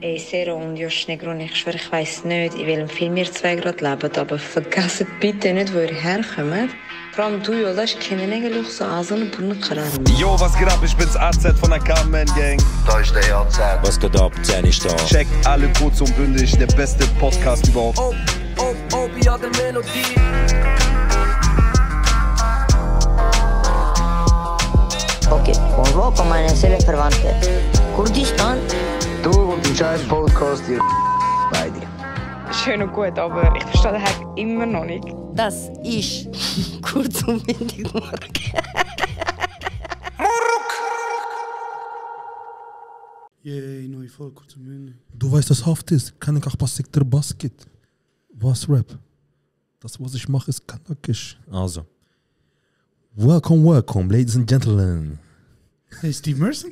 Ey, Sero und Josh Negron, ich schwöre, ich weiss nicht, in welchem Film ihr zwei gerade lebt, aber vergesst bitte nicht, wo ihr herkommt. Vor allem du, Jolas, kennen eigentlich so Asen und Brunnenkaran. Yo, was geht ab? Ich bin's AZ von der Carmen Gang. Da ist der AZ. Was geht ab? 10 ist da. Checkt alle kurz und bündig, der beste Podcast überhaupt. Ja, der Melodie. Okay, von wo kommen meine Seelenverwandte? Kurdistan? Du und die scheiß Podcast, ihr beide. Schön und gut, aber ich verstehe den Hack immer noch nicht. Das ist kurz und bündig Mark. Yay, neue Folge, kurz und bündig. Du weißt, dass Haft ist. Kann ich auch was Sektor Basket. Was Rap? Das, was ich mache, ist kanakisch. Also. Welcome, ladies and gentlemen. Hey, Steve Merson?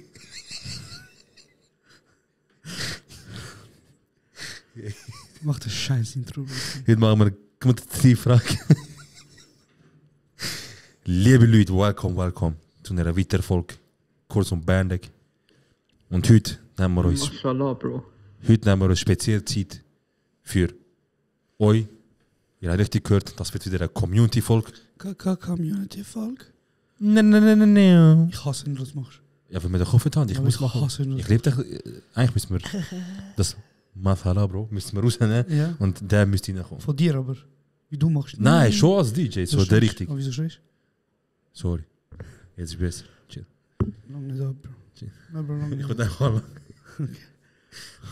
Mach das scheiß Intro. Heute machen wir die Frage. Liebe Leute, welcome zu einer weiteren Folge. Kurz und bändig. Und heute nehmen wir uns. Mashallah, Bro. Heute nehmen wir uns speziell Zeit für euch. Ihr habt richtig gehört, das wird wieder eine Community-Folge. Community-Folge? Nein. Ich hasse, wenn du das machst. Ja, wenn wir den Kopf haben, ich muss machen. Hasse, Ich lebe doch. Eigentlich müssen wir. Das Masala, Bro, müssen wir rausnehmen. Ja. Und der müsste reinkommen. Von dir aber. Wie du machst. Nein, schon als DJ, so der richtig. Aber wieso schreist Sorry. Jetzt ist besser. Chill. du? Lang nicht ab, Bro. Chill. Nein, Bro, lang Ich nicht würde ab. einfach mal.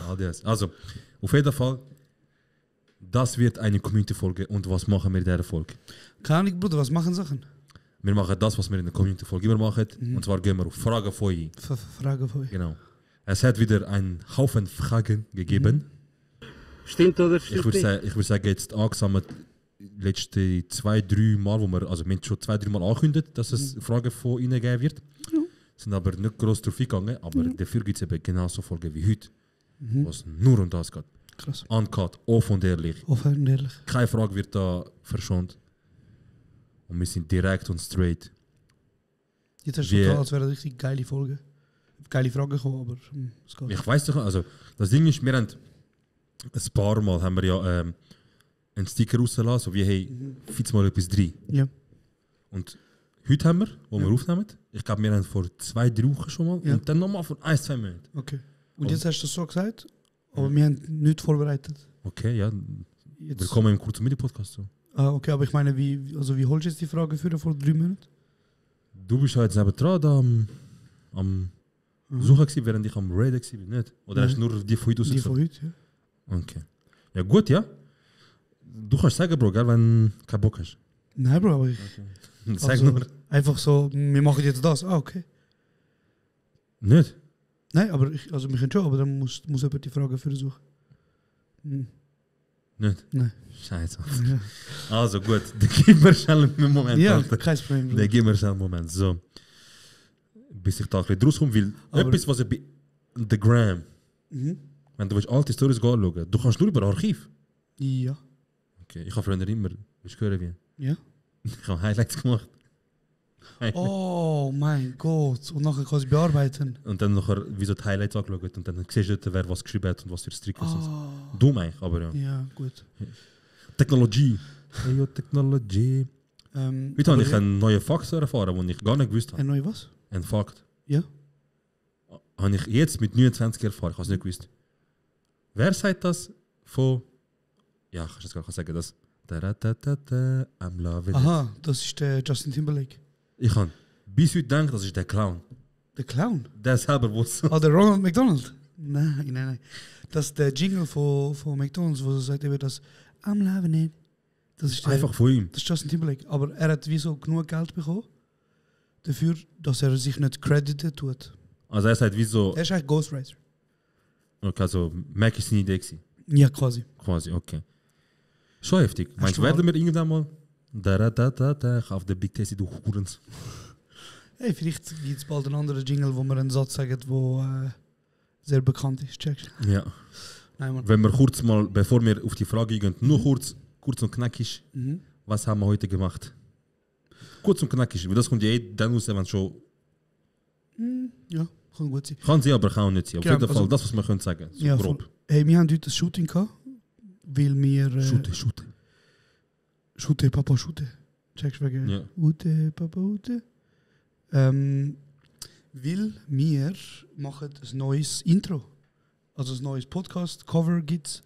Adios. Also, auf jeden Fall, das wird eine Community-Folge. Und was machen wir in dieser Folge? Keine Ahnung, Bruder, was machen Sachen? Wir machen das, was wir in der Community-Folge immer machen. Und zwar gehen wir auf Fragen von euch. Frage von euch. Genau. Es hat wieder einen Haufen Fragen gegeben. Stimmt oder Ich würde sagen, jetzt angesammelt letzte 2-3 Mal, wo wir haben schon 2-3 Mal angekündigt, dass es Fragen von ihnen geben wird. Sind aber nicht groß drauf eingegangen, aber dafür gibt es eben genauso Folgen wie heute, wo es nur um das geht. Krass. Uncut, offen und ehrlich. Offen und ehrlich. Keine Frage wird da verschont. Und wir sind direkt und straight. Jetzt hast du Wie- total, als wäre eine richtig geile Folge. Geile Frage gekommen, aber es geht. Ich weiß doch, also das Ding ist, wir haben ein paar Mal haben wir ja einen Sticker rausgelassen, so wie hey, fitz mal etwas drin. Ja. Und heute haben wir, wo wir aufnehmen, ich glaube, wir haben vor 2-3 Wochen schon mal Ja. und dann nochmal vor 1-2 Monaten. Okay. Und jetzt hast du das so gesagt, aber wir haben nichts vorbereitet. Okay, ja, Jetzt, willkommen im Kurz- und Midi-Podcast. So. okay, aber ich meine, wie holst du jetzt die Frage für vor 3 Monaten? Du bist ja jetzt nebendran da am Suchen gewesen, während ich am Raiden war, nicht? Oder hast du nur die von heute Die von rausgesucht? heute, ja. Okay. Ja gut, ja. Du kannst sagen, Bro, gell, wenn du keinen Bock hast. Nein, Bro, aber ich... Sag Also, nur. einfach so, wir machen jetzt das. Ah, okay. Nicht? Nein, aber wir können schon, aber dann muss jemand die Frage für suchen. Nicht? Nein. Scheiße. Ja, Also gut, dann gib mir schnell einen Moment. ja Alter. kein Problem, Bro. Dann gib mir schnell einen Moment. So. Bis ich da ein bisschen rauskomme, weil Aber- etwas, was ich bei The Gram, wenn du willst, alte Stories anschauen, du kannst nur über Archiv. Ja. Okay, ich habe früher immer, willst du hören wie? Ja? Ich habe Highlights gemacht. Oh mein Gott. Und nachher kann ich bearbeiten. Und dann nachher wie so die Highlights angeschaut und dann siehst du dort, wer was geschrieben hat und was für Strick ist. Ah. Dumm eigentlich, aber ja. Ja, gut. Technologie. Hey, yo, Technologie. Heute habe ich aber einen neuen Fakt erfahren, den ich gar nicht gewusst habe. ein neues was? Ein Fakt. Ja? Habe ich jetzt mit 29 erfahren, ich habe es nicht gewusst. Wer sagt das von... Ja, ich kann es gar nicht sagen, das... I'm loving it. Aha, das ist der Justin Timberlake. Ich habe bis heute gedacht, das ist der Clown. Der Clown? Der selber wusste. Ah, der Ronald McDonald? Nein. Das ist der Jingle von McDonalds, wo er sagt eben das I'm loving it. Das ist der, Einfach von ihm. Das ist Justin Timberlake. Aber er hat wieso genug Geld bekommen dafür, dass er sich nicht credited tut. Also er sagt, wieso... Er ist eigentlich Ghostwriter. Okay, also Mac ist seine Idee gewesen. Ja, quasi. Quasi, okay. Schon heftig. Meinst du, du werden wir irgendwann mal... Ich auf der Big Tasty, du Hurens. Hey, vielleicht gibt es bald einen anderen Jingle, wo wir einen Satz sagen, der sehr bekannt ist. Checkst du? Ja. Nein, Mann. Wenn wir kurz mal, bevor wir auf die Frage gehen, nur kurz und knackig, was haben wir heute gemacht? Kurz und knackig, weil das kommt ja dann raus, wenn schon... Ja. Kann gut sein. Kann sie, aber kann auch nicht sein. Auf Genau, jeden Fall also- das, was man könnte sagen. So Ja, grob. Hey, wir haben heute ein Shooting gehabt, weil wir... Shoote. Shoote, Papa, Shoote. Checkst du wegen? Ja. Ute, Papa, Ute. Weil wir machen ein neues Intro. Also ein neues Podcast-Cover gibt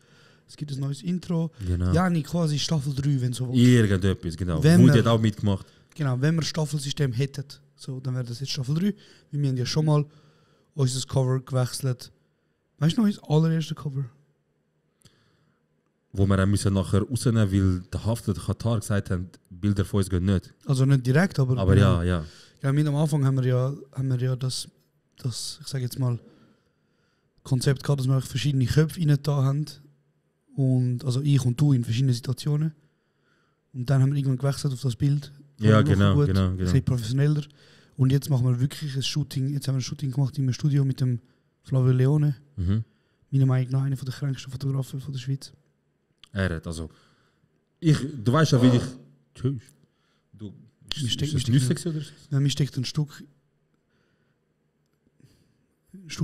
es gibt ein neues Intro. Genau. Ja, nicht quasi Staffel 3, wenn so willst. Irgendetwas, genau. Wenn Woody wir- hat auch mitgemacht. Genau, wenn wir ein Staffelsystem hätten, so, dann wäre das jetzt Staffel 3. Wir haben ja schon mal unser Cover gewechselt. Weißt du noch, unser allererstes Cover? Wo wir dann müssen nachher rausnehmen, weil der Hafter, der Katar gesagt hat, Bilder von uns gehen nicht. Also nicht direkt, aber... Aber genau. ja. Ja, mit am Anfang haben wir ja das ich sage jetzt mal, Konzept gehabt, dass wir verschiedene Köpfe rein da haben. Und, also ich und du in verschiedenen Situationen. Und dann haben wir irgendwann gewechselt auf das Bild. Ja, Noch genau. ein bisschen professioneller. Und jetzt machen wir wirklich ein Shooting. Jetzt haben wir ein Shooting gemacht im Studio mit dem Flavio Leone. Mhm. Meiner Meinung nach einer der kränksten Fotografen von der Schweiz. Er hat, also... Du weißt ja, wie ich... Tschüss. Du... Mir steckt- Ist das mir steckt- Nüsse oder so? Ja, mir steckt ein Stück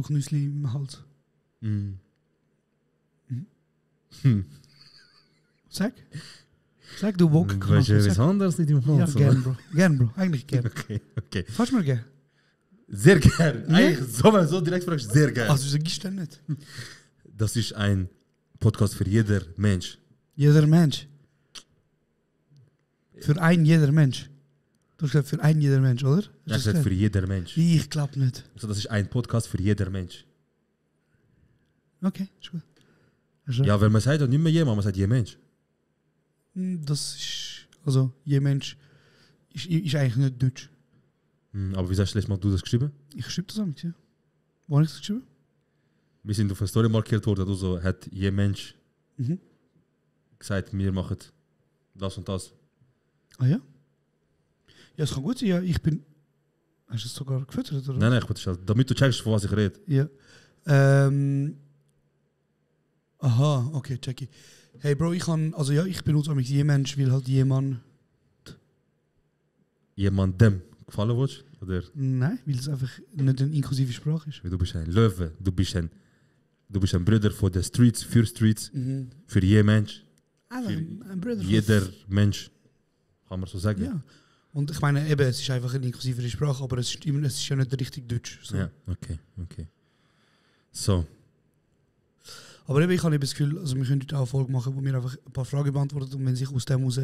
Nüssli im Hals. Mhm. Sag du Bock. Weißt du, was anderes nicht im Ja, Hals? gern, Bro. Gern, Bro. Eigentlich gern. Okay. Fast mal gern. Sehr gern. Ja? Eigentlich, so direkt fragst du, sehr gern. Also, wieso gibst du denn nicht? Das ist ein Podcast für jeder Mensch. Jeder Mensch. Für ein jeder Mensch. Du hast gesagt, für ein jeder Mensch, oder? Ich sage für jeder Mensch. Ich glaube nicht. Also das ist ein Podcast für jeder Mensch. Okay, ist gut. Also, Ja, weil man sagt ja nicht mehr jemand, man sagt je Mensch. Das ist, also, je Mensch ist eigentlich nicht Deutsch. Aber wie sagst du letztes Mal, du das geschrieben? Ich schreibe das auch, ja. Wo habe ich das geschrieben? Wir sind auf eine Story markiert worden, du so, hat je Mensch Mhm. gesagt, wir machen das und das. Ah ja? Ja, es kann gut sein, ja. Ich bin... Hast du es sogar gefüttert, oder? Nein, ich wollte schon, damit du checkst, von was ich rede. Ja. Aha, okay, check ich. Hey Bro, ich benutze auch je Mensch, weil halt jemand... Jemandem gefallen willst? Oder Nein, weil es einfach nicht eine inklusive Sprache ist. du bist ein Löwe, du bist ein Bruder von den Streets, für Streets, für je Mensch, Einfach ein Bruder. jeder Mensch, kann man so sagen. Ja. Und ich meine, eben, es ist einfach eine inklusivere Sprache, aber es ist ja nicht richtig Deutsch. So. Ja, okay. So, Aber eben, ich habe eben das Gefühl, also wir können heute auch eine Folge machen, wo wir einfach ein paar Fragen beantworten und wenn sich aus dem raus,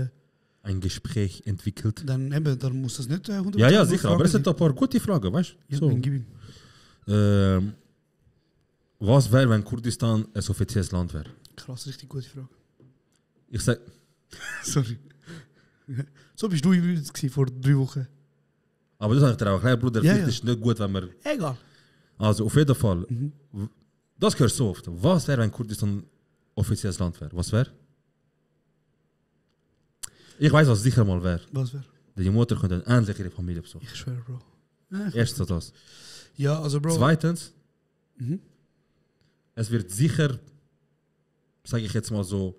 ein Gespräch entwickelt. dann eben, dann muss das nicht 100% Ja, nur sicher, Fragen aber es sein. sind ein paar gute Fragen, weißt du? Ja, So. dann gib ihm. Was wäre, wenn Kurdistan ein offizielles Land wäre? Krass, richtig gute Frage. Ich sag, Sorry. So bist du übrigens gewesen vor 3 Wochen. aber das habe ich dir auch erklärt, Bruder. Ja, Vielleicht ja. ist nicht gut, wenn wir. Egal. Also, auf jeden Fall. Das hörst du so oft. Was wäre, wenn Kurdistan ein offizielles Land wäre? Was wäre? Ich weiß, was sicher mal wäre. Was wäre? Die Mutter könnte endlich ihre Familie besuchen. Ich schwöre, Bro. Erstens das. Ja, also Bro. Zweitens, Mhm. es wird sicher, sage ich jetzt mal so,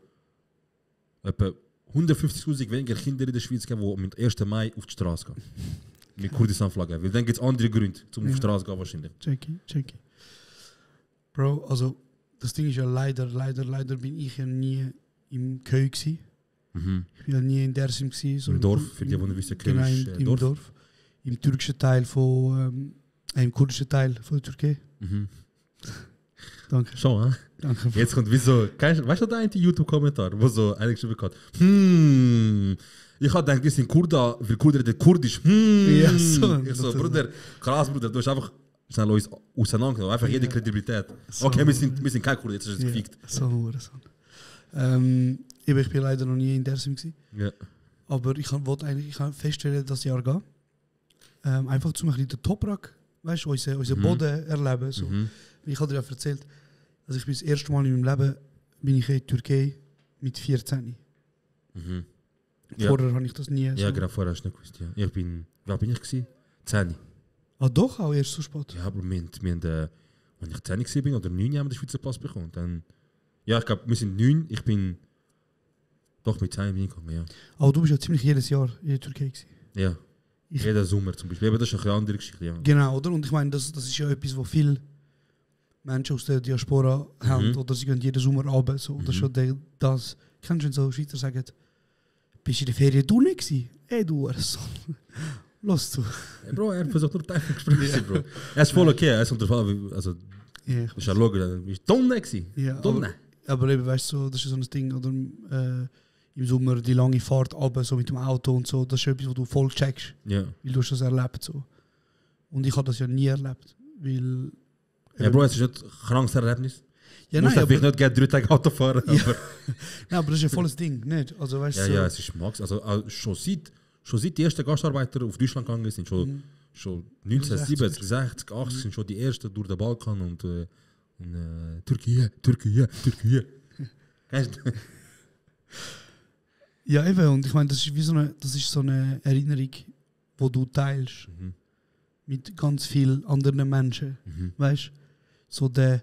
etwa 150.000 weniger Kinder in der Schweiz geben, die mit 1. Mai auf die Straße gehen. Mit Kurdistan-Flagge. Weil dann gibt es andere Gründe, um auf die Straße zu gehen wahrscheinlich. Checky. Bro, also das Ding ist ja leider bin ich ja nie im Köy gsi. Ich bin ja nie in Dersim gsi. So Im Dorf, für die, die nicht wissen, Genau, Köy ist im Dorf. Im türkischen Teil von, im kurdischen Teil von der Türkei. Danke. Schon, hä? Danke. Jetzt kommt wie so, weißt du der eine YouTube-Kommentar, wo so einer geschrieben hat, ich habe gedacht, die sind Kurda, weil Kurda reden Kurdisch. Ja, so. Ich so, Bruder, krass, Bruder, du hast einfach schnell uns auseinandergenommen, einfach jede Kredibilität. So. Okay, wir sind kein Kurda, jetzt ist es gefickt. So, Hurensohn. Ich bin leider noch nie in Dersim gsi. Ja. Aber ich kann feststellen, dass Jahr gehen. Einfach zum ein den Toprak, weißt du, unseren Boden erleben. So. Ich habe dir ja erzählt, also ich bin das erste Mal in meinem Leben bin ich in die Türkei mit 14. Ja. Vorher habe ich das nie. Ja, genau, vorher hast du nicht gewusst. Ja. Ich bin, wer bin ich gewesen? 10. Ah doch, auch erst so spät. Ja, aber wir haben, wenn ich 10 gewesen bin oder 9 haben wir den Schweizer Pass bekommen. Dann, ja, ich glaube, wir sind 9, ich bin doch mit 10 bin ich gekommen, ja. Aber du bist ja ziemlich jedes Jahr in der Türkei gewesen. Ja. Jeder Sommer zum Beispiel. Aber das ist eine andere Geschichte. Ja. Genau, oder? Und ich meine, das ist ja etwas, wo viele Menschen aus der Diaspora haben. Oder sie gehen jeden Sommer runter. So. Das ist schon das. Kennst du, wenn so Schweizer sagen, bist du in der Ferien du nicht gewesen? Ey, du Sohn. Los zu. Hey, Bro, er versucht nur Teufel Gespräche, Bro. Er ist voll okay. Er ist unter Fall. Also, Ja, das ist ja logisch. Er ist dumm gewesen. ja, Dumm. aber eben, weißt du, so, das ist so ein Ding, oder im Sommer die lange Fahrt runter, so mit dem Auto und so, das ist etwas, was du voll checkst, Ja. weil du hast das erlebt. So. Und ich habe das ja nie erlebt, weil... Ja, Bro, es ist nicht ein krankes Erlebnis. Ja, Du musst nein, einfach aber, nicht gerne 3 Tage Auto fahren. Ja. Aber, nein, aber das ist ein volles Ding, nicht? Also, weißt, ja, so, ja, es ist Max. Also, schon seit die ersten Gastarbeiter auf Deutschland gegangen sind, schon 1970, 60, 80 sind schon die ersten durch den Balkan und Türkei. Weißt du? Ja, eben, und ich meine, das ist wie so eine Erinnerung, die du teilst mit ganz vielen anderen Menschen. Weißt du? So der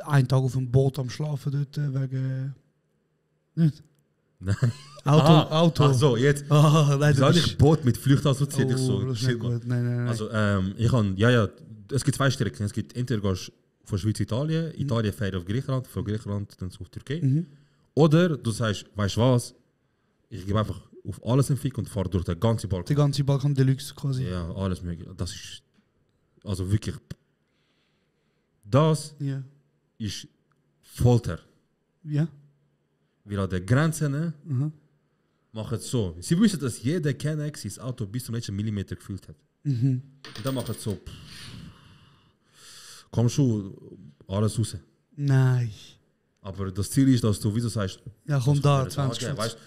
einen Tag auf dem Boot am Schlafen dort wegen. Nicht? Nein. Auto. Ach so, jetzt. Nein, Soll ich Boot mit Flücht assoziiert? Ich so, das ist chill nicht mal. gut. Nein. Also, ich kann, es gibt 2 Strecken. Es gibt entweder gehst du von Schweiz Italien, Italien fährt auf Griechenland, von Griechenland dann auf Türkei. Oder du sagst, weißt du was, ich gebe einfach auf alles einen Fick und fahre durch den ganzen Balkan. Der ganze Balkan Deluxe quasi. Ja, alles mögliche. Das ist, also wirklich, das Ja. ist Folter. Ja. Weil an den Grenzen machen es so. Sie wissen, dass jeder Kennex sein Auto bis zum letzten Millimeter gefühlt hat. Und dann machen es so. Komm schon, alles raus. Nein. Aber das Ziel ist, dass du, wie du sagst, Ja, komm da, das 20 angeben, Schuss. weißt,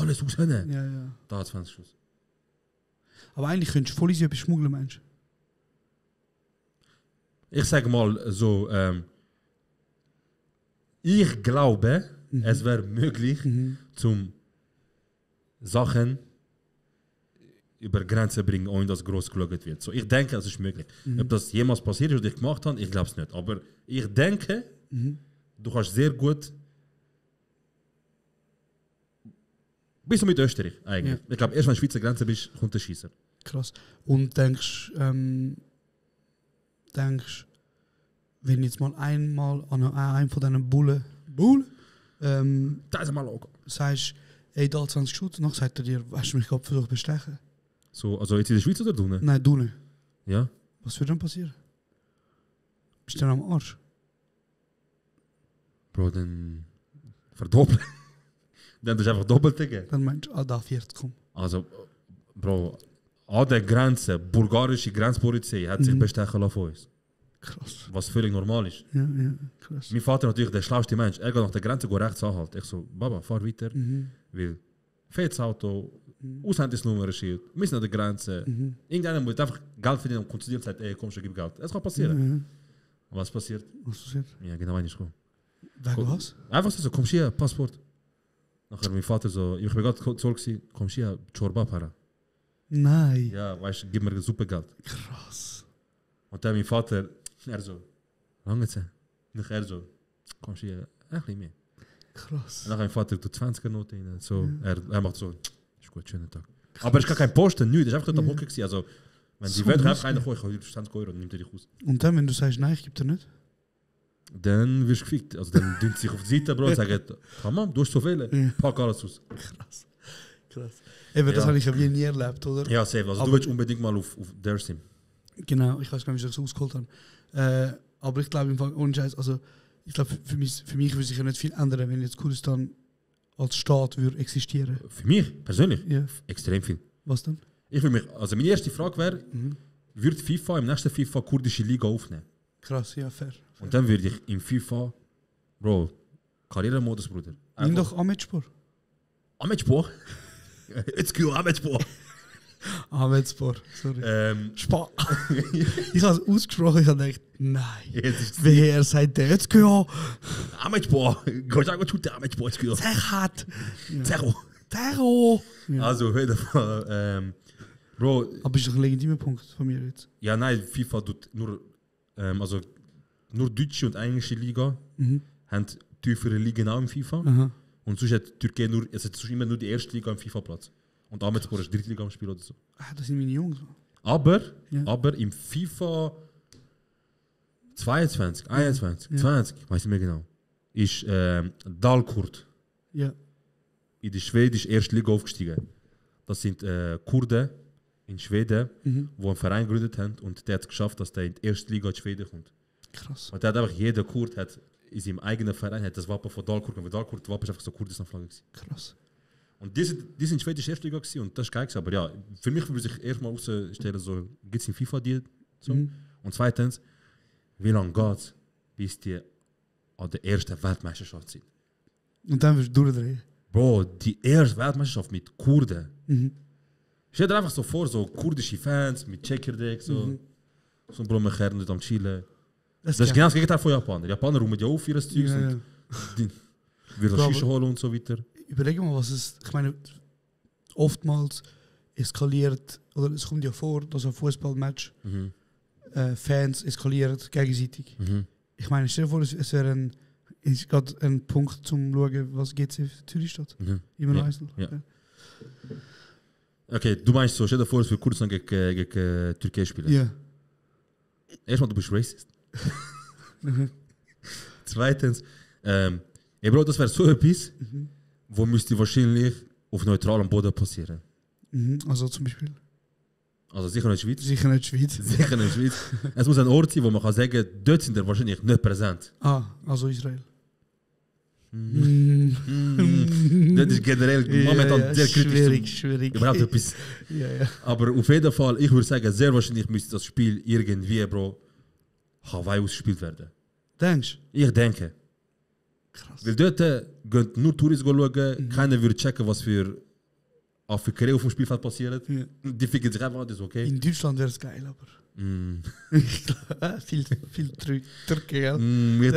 alles rausnehmen. Ja. Da 20 Schuss. Aber eigentlich könntest du voll easy etwas schmuggeln, Mensch. Ich sage mal so, ich glaube, es wäre möglich, zum Sachen über Grenzen bringen, ohne dass groß geschaut wird. So, ich denke, es ist möglich. Ob das jemals passiert ist oder ich gemacht habe, ich glaube es nicht. Aber ich denke, du kannst sehr gut bis mit Österreich eigentlich. Ja. Ich glaube, erst wenn du an der Schweizer Grenze bist, kommt der Schießer. Krass. Und denkst, wenn jetzt mal einmal an einem von diesen Bullen Da ist mal auch. sagst, ey, da 20 Schuss, noch sagt er dir, hast du mich gerade versucht zu bestechen? So, also jetzt in der Schweiz oder du? Nein, du nicht. Ja. Was wird dann passieren? Bist du dann am Arsch? Bro, dann verdoppeln. Dann ist einfach doppelt geben. Dann meinst du, da 40, komm. Also, Bro, an der Grenze, bulgarische Grenzpolizei hat sich bestechen lassen von uns. Krass. Was völlig normal ist. Ja, krass. Mein Vater natürlich der schlauste Mensch. Er geht nach der Grenze, geht rechts anhalten. Ich so, Baba, fahr weiter. Weil, fettes Auto, Aushändigsnummer-Schild, wir sind an der Grenze. Irgendeiner muss einfach Geld verdienen und kommt zu dir und sagt, ey, komm schon, gib Geld. Es kann passieren. Was passiert? Was passiert? Ja, genau, wenn ich komme. Wegen was? Einfach so, komm hier, Passport. Nachher mein Vater so, ich bin gerade zurück, komm hier, Chorba para. Nein. Ja, weißt du, gib mir super Geld. Krass. Und dann mein Vater, er so, lange Zeit. Und er so, komm hier, ein bisschen mehr. Krass. Und dann mein Vater tut 20er Noten rein. So, er macht so, ist gut, schönen Tag. Aber es ist gar kein Posten, nichts, das ist einfach dort am Hocken gewesen. Also, wenn die So Welt lustig. einfach ich habe 20 Euro und nimmt er dich aus. Und dann, wenn du sagst, nein, ich gebe dir nicht? Dann wirst du gefickt. Also dann dünnt sich auf die Seite, Bro, und sagt, Tamam, du hast so viele, pack alles aus. Krass. Eben, das Ja. habe ich ja wie nie erlebt, oder? Ja, safe. Also Aber- du willst unbedingt mal auf der Sim. Genau, ich weiß gar nicht, wie ich das ausgeholt habe. Aber ich glaube, im Fall, ohne Scheiß, also ich glaube, für mich würde sich ja nicht viel ändern, wenn jetzt Kurdistan als Staat würde existieren. Für mich persönlich Ja. extrem viel. Was dann? Ich will mich, also meine erste Frage wäre, würde FIFA im nächsten FIFA kurdische Liga aufnehmen? Krass, ja, fair. Und dann würde ich im FIFA, Bro, Karrieremodus, Bruder. Nimm doch Ahmedspor. Ahmedspor? Jetzt geht Ahmedspor. Ahmedspor, sorry. Ich Spa. Ich habe es ausgesprochen, ich habe gedacht, nein. Jetzt ist Wer sagt der jetzt gehört? Ahmedspor. Gott sei Dank, tut der Ahmedspor jetzt gehört. Zerhat. Zero. Terror. Ja. Also, auf jeden Fall, Bro, Aber ist doch ein legitimer Punkt von mir jetzt. ja, nein, FIFA tut nur, also nur deutsche und englische Liga haben tiefere Ligen auch im FIFA. Aha. Und sonst hat Türkei nur, es hat sonst immer nur die erste Liga im FIFA-Platz. Und Ahmedspor ist Drittliga am Spiel oder so. Das sind meine Jungs. Aber Ja. im FIFA 22, 21, 20, ich weiß nicht mehr genau, ist Dalkurd Ja. in die schwedische erste Liga aufgestiegen. Das sind Kurden in Schweden, die einen Verein gegründet haben und der hat es geschafft, dass der in die erste Liga in Schweden kommt. Krass. Und der hat einfach, jeder Kurd hat in seinem eigenen Verein hat das Wappen von Dalkurd genommen. Dalkurd, das Wappen ist einfach so Kurdistan-Flagge gewesen. Krass. Und die sind in schwedische erste Liga gewesen und das ist geil gewesen. Aber ja, für mich würde sich erstmal herausstellen, so, gibt es in FIFA die so? Und zweitens, wie lange geht es, bis die an der ersten Weltmeisterschaft sind? Und dann wirst du durchdrehen. Bro, die erste Weltmeisterschaft mit Kurden. Stell dir einfach so vor, so kurdische Fans mit Checkerdecks, so ein Blumenkern nicht am Chillen. Das ist genau das Gegenteil von Japaner. Japaner räumen ja auf ihr Zeug und die würden Shisha holen und so weiter. Überleg mal, was es. Ich meine, oftmals eskaliert, oder es kommt ja vor, dass ein Fußballmatch Fans eskaliert gegenseitig. Ich meine, stell dir vor, es wäre gerade ein Punkt zum Schauen, was GC Zürich steht. Immer noch Eisel. Ja. Okay, du meinst so, stell dir vor, dass wir Kurdistan gegen Türkei spielen. Ja. Erstmal, du bist racist. Zweitens, Bro, das wäre so etwas, wo müsste wahrscheinlich auf neutralem Boden passieren. Also zum Beispiel. Also sicher nicht Schweiz. Sicher nicht Schweiz. Sicher nicht Schweiz. Es muss ein Ort sein, wo man kann sagen, dort sind wir wahrscheinlich nicht präsent. Also Israel. Das ist generell momentan sehr kritisch. Schwierig. Überhaupt etwas. Ja. Aber auf jeden Fall, ich würde sagen, sehr wahrscheinlich müsste das Spiel irgendwie, Bro, Hawaii ausgespielt werden. Denkst du? Ich denke. Krass. Weil dort gehen nur Touristen schauen, keiner würde checken, was für Afrikaner auf dem Spielfeld passiert. Ja. Die finden sich einfach, das ist okay. In Deutschland wäre es geil, aber. viel Türke, gell?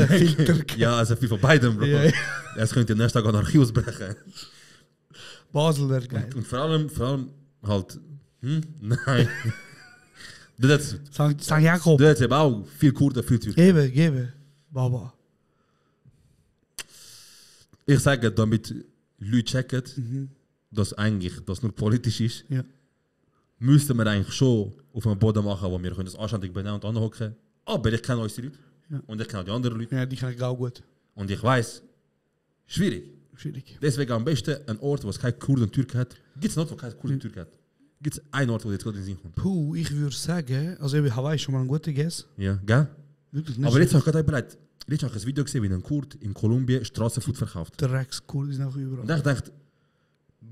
Viel Türke. Ja, also viel von beiden, Bro. Ja. Es könnte nächsten Tag Anarchie ausbrechen. Basel wäre geil. Und vor allem halt. Nein. St. Jakob. Dort haben auch viel Kurden, viel Türken. Gebe. Baba. Ich sage, damit Leute checken, dass eigentlich das nur politisch ist, müssten wir eigentlich schon auf einem Boden machen, wo wir das anständig benennen und anhocken. Aber ich kenne unsere Leute. Und ich kenne die anderen Leute. Ja, die kenne ich auch gut. Und ich weiß, schwierig. Deswegen am besten ein Ort, wo es keine Kurden und Türken hat. Gibt es noch, wo keine Kurden und Türken hat? Gibt es einen Ort, wo jetzt gerade in den Sinn kommt? Puh, ich würde sagen, also Hawaii ist schon mal ein guter Guess. Ja, gell? Wirklich nicht. Aber jetzt habe ich gerade überlegt, jetzt habe ich ein Video gesehen, wie ein Kurd in Kolumbien Strassenfood verkauft. Der Rex-Kurd ist noch überall. Und ich dachte,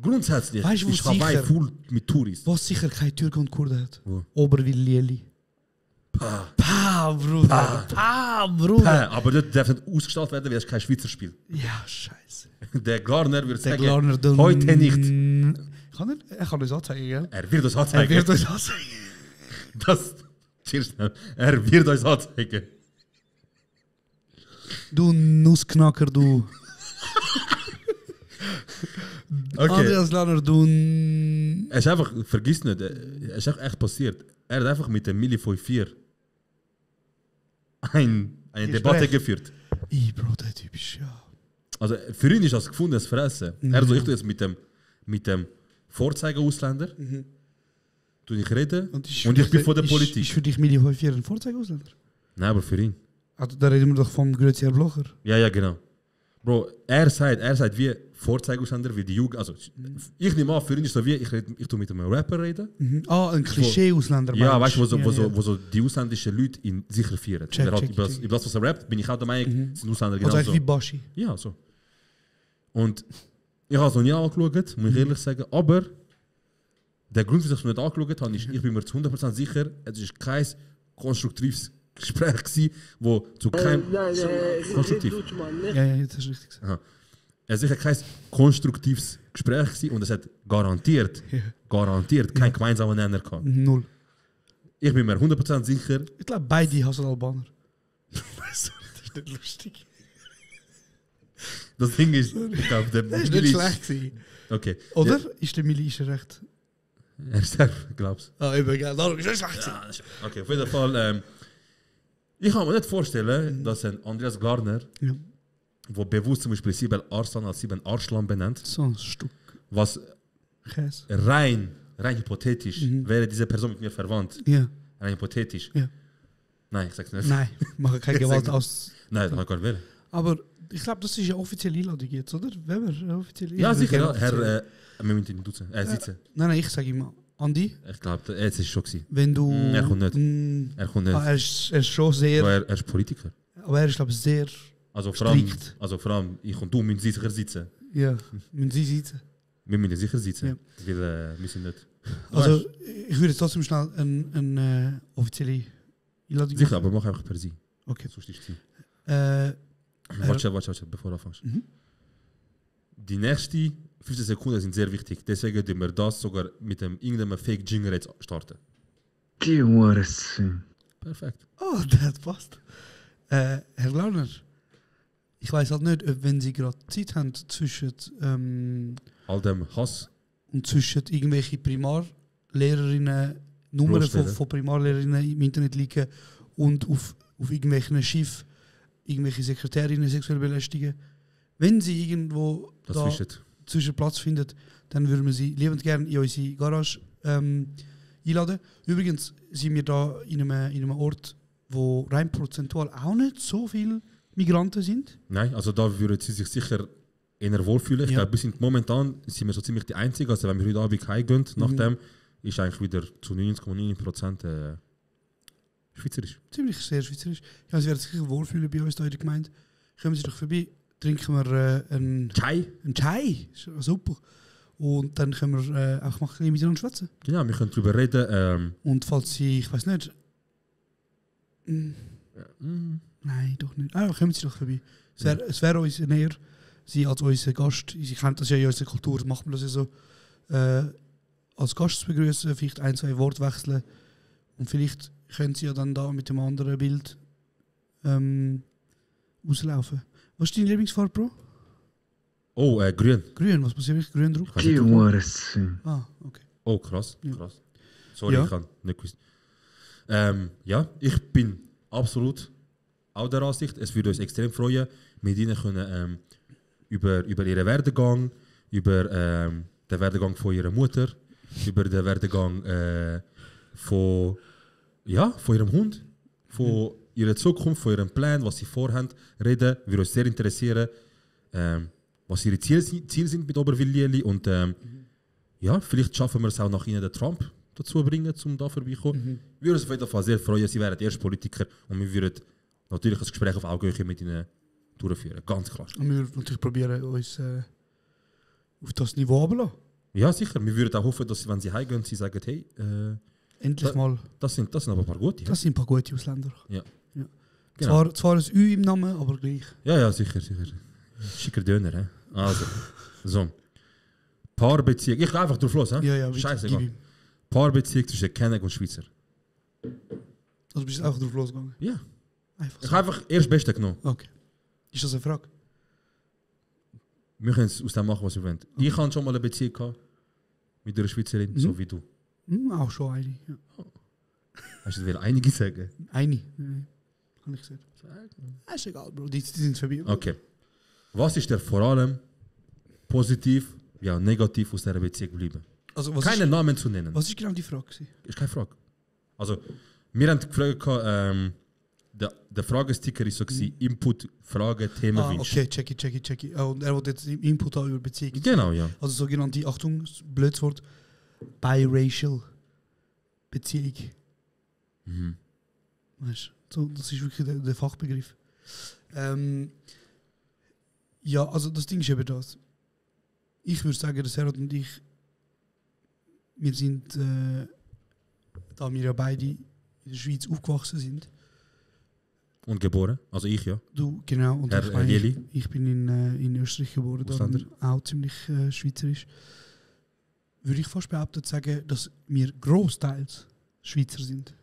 grundsätzlich weißt, ist Hawaii voll mit Touristen. Was sicher kein Türke und Kurden hat? Wo? Oberwil-Lieli. Bruder. Bruder. Aber das darf nicht ausgestellt werden, weil es kein Schweizer Spiel. Ja, scheiße. Der Glarner würde sagen, heute nicht. Er kann uns anzeigen, gell? Er wird uns anzeigen. Er wird uns anzeigen. Du Nussknacker, du. Okay. Andreas Lanner, du. Es ist einfach, vergiss nicht, es ist echt passiert. Er hat einfach mit dem Milli 5-4 eine Debatte geführt. Bro, der Typ ist ja. Also für ihn ist das gefundenes Fressen. Er so, ich tue jetzt mit dem Vorzeigeausländer, tue ich reden und ich bin von der Politik. Ist für dich Milli 5-4 ein Vorzeigeausländer? Nein, aber für ihn. Also da reden wir doch vom Grüezi Blocher. Ja, genau. Bro, er sagt wie Vorzeigeausländer, wie die Jugend. Also, ich nehme an, für ihn ist so wie, ich tue mit einem Rapper reden. Ein Klischee-Ausländer. Ja, weißt du, wo so die ausländischen Leute ihn sicher feiern. Über das, was er rappt, bin ich auch der Meinung, sind Ausländer genau so. Also wie Bashi. Ja, so. Und ich habe es noch nie angeschaut, muss ich ehrlich sagen. Aber der Grund, wieso ich es noch nicht angeschaut habe, ist, ich bin mir zu 100% sicher, es ist kein konstruktives Gespräch gewesen, wo zu keinem... konstruktiv. Ja, jetzt hast du richtig gesagt. Aha. Es ist kein konstruktives Gespräch gewesen und es hat garantiert keinen gemeinsamen Nenner gehabt. Null. Ich bin mir 100% sicher... Ich glaube, beide hassen Albaner. Sorry, das ist nicht lustig. Das Ding ist, ich glaube, der das ist nicht schlecht gewesen. Okay. Oder? Ja. Ist der Milli recht? Er ist der, glaubst du? Eben, darum ist er schlecht gewesen. Ja, okay, auf jeden Fall... ich kann mir nicht vorstellen, dass ein Andreas Glarner, der bewusst zum Beispiel 7 Arslan als 7 Arslan benennt, so ein Stück, was Käse. rein hypothetisch, wäre diese Person mit mir verwandt. Ja. Rein hypothetisch. Ja. Nein, ich sag's nicht. Nein, machen keine Gewalt aus. Nein, das kann ich wählen. Aber ich glaube, das ist eine offizielle Einladung jetzt, oder? Wenn wir eine offizielle Ja, Einladung sicher, ja. haben. Herr, wir müssen ihn duzen. Sitzen. Nein, ich sage immer, Andi, Ich glaube, jetzt ist es schon gewesen. wenn du... Er kommt nicht. Er kommt nicht. Er ist schon sehr... Aber er ist Politiker. Aber er ist, glaube ich, sehr... Also Strikt. vor allem, ich und du müssen sicher sitzen. Ja, müssen sie sitzen. Wir müssen sicher sitzen. Ja. Weil wir sind nicht. Also, ich würde jetzt trotzdem schnell eine offizielle Einladung Sicher, aber mach einfach per Sie. Okay. Sonst ist es. Warte. Warte, bevor du anfängst. Die nächsten 15 Sekunden sind sehr wichtig. Deswegen tun wir das sogar mit irgendeinem Fake-Jingle jetzt starten. Die Hurensohn. Perfekt. Oh, das passt. Herr Glauner, ich weiß halt nicht, ob wenn Sie gerade Zeit haben zwischen All dem Hass. und zwischen irgendwelche Primarlehrerinnen, Nummern von Primarlehrerinnen im Internet liegen und auf irgendwelchen Schiffen irgendwelche Sekretärinnen sexuell belästigen. Wenn Sie irgendwo Das da wisst. zwischen Platz findet, dann würden wir Sie liebend gerne in unsere Garage einladen. Übrigens sind wir da in einem Ort, wo rein prozentual auch nicht so viele Migranten sind. Nein, also da würden Sie sich sicher eher wohlfühlen. Ich Ja. glaube, momentan sind wir so ziemlich die Einzigen. Also wenn wir heute Abend heimgehen, nachdem ist eigentlich wieder zu 90,9% schweizerisch. Ziemlich sehr schweizerisch. Ja, Sie werden sich sicher wohlfühlen bei uns da in der Gemeinde. Kommen Sie doch vorbei, trinken wir einen Chai? Chai. Ist ja super. Und dann können wir auch mal ein bisschen miteinander schwätzen. Genau, wir können darüber reden. Und falls Sie, ich weiß nicht. Nein, doch nicht. Kommen Sie doch vorbei. Es wäre uns näher, Sie als unser Gast, Sie kennen das ja in unserer Kultur, macht man das ja so, als Gast zu begrüßen, vielleicht ein, zwei Worte wechseln und vielleicht können Sie ja dann da mit dem anderen Bild auslaufen. Was ist deine Lieblingsfarbe, Bro? Oh, grün. Grün, was passiert mit grün drauf? Die Hurensohn. Ah, okay. Oh, krass. Ja. Krass. Sorry, Ja. ich kann nicht gewusst. Ja, ich bin absolut auch der Ansicht, es würde uns extrem freuen, mit Ihnen können über ihren Werdegang, über den Werdegang von ihrer Mutter, über den Werdegang von ihrem Hund, von ihrer Zukunft, von ihrem Plan, was sie vorhaben, reden. Würde uns sehr interessieren, was ihre Ziele sind mit Oberwil-Lieli und ja, vielleicht schaffen wir es auch nach ihnen den Trump dazu bringen, um da vorbeikommen. Wir würden uns auf jeden Fall sehr freuen, sie wären die ersten Politiker und wir würden natürlich ein Gespräch auf Augenhöhe mit ihnen durchführen, ganz klar. Und wir würden natürlich probieren, uns auf das Niveau runterzulassen. Ja, sicher. Wir würden auch hoffen, dass wenn sie heimgehen, sie sagen, hey, Endlich mal. das sind aber ein paar gute. Das sind ein paar gute Ausländer. Ja. Ja. Genau. Zwar ein Ü im Namen, aber gleich. Ja, sicher. Schicker Döner, hä? Also, so. Paarbeziehung. Ich gehe einfach drauf los, hä? Ja, bitte, Scheißegal. gib ihm. Paarbeziehung zwischen Kenneck und Schweizer. Also bist du auch drauf losgegangen? Ja. Einfach Ich so. habe einfach erst Beste genommen. Okay. Ist das eine Frage? Wir können es aus dem machen, was wir wollen. Okay. Ich hatte schon mal eine Beziehung gehabt mit einer Schweizerin, so wie du. Auch schon eine. Ja. Hast du wieder einige sagen? Eine. Ja. Habe ich gesagt. Ist egal, Bro. Die sind vorbei. Okay. Was ist dir vor allem positiv, ja negativ aus dieser Beziehung geblieben? Also, Keine Namen zu nennen. Was ist genau die Frage? Ist keine Frage. Also, wir haben gefragt, der Fragesticker ist so Input, Frage, Thema, Wunsch. Okay, check it. Und er wollte jetzt Input haben über Beziehungen. Genau, ja. Also sogenannte, Achtung, blödes Wort, biracial Beziehung. Weißt du, so, das ist wirklich der Fachbegriff. Ja, also das Ding ist eben das. Ich würde sagen, dass Serhat und ich, wir sind, da wir ja beide in der Schweiz aufgewachsen sind. Und geboren, also ich, ja. Du, genau. Und Herr Lieli? ich bin in Österreich geboren, darum auch ziemlich schweizerisch. Würde ich fast behaupten sagen, dass wir großteils Schweizer sind.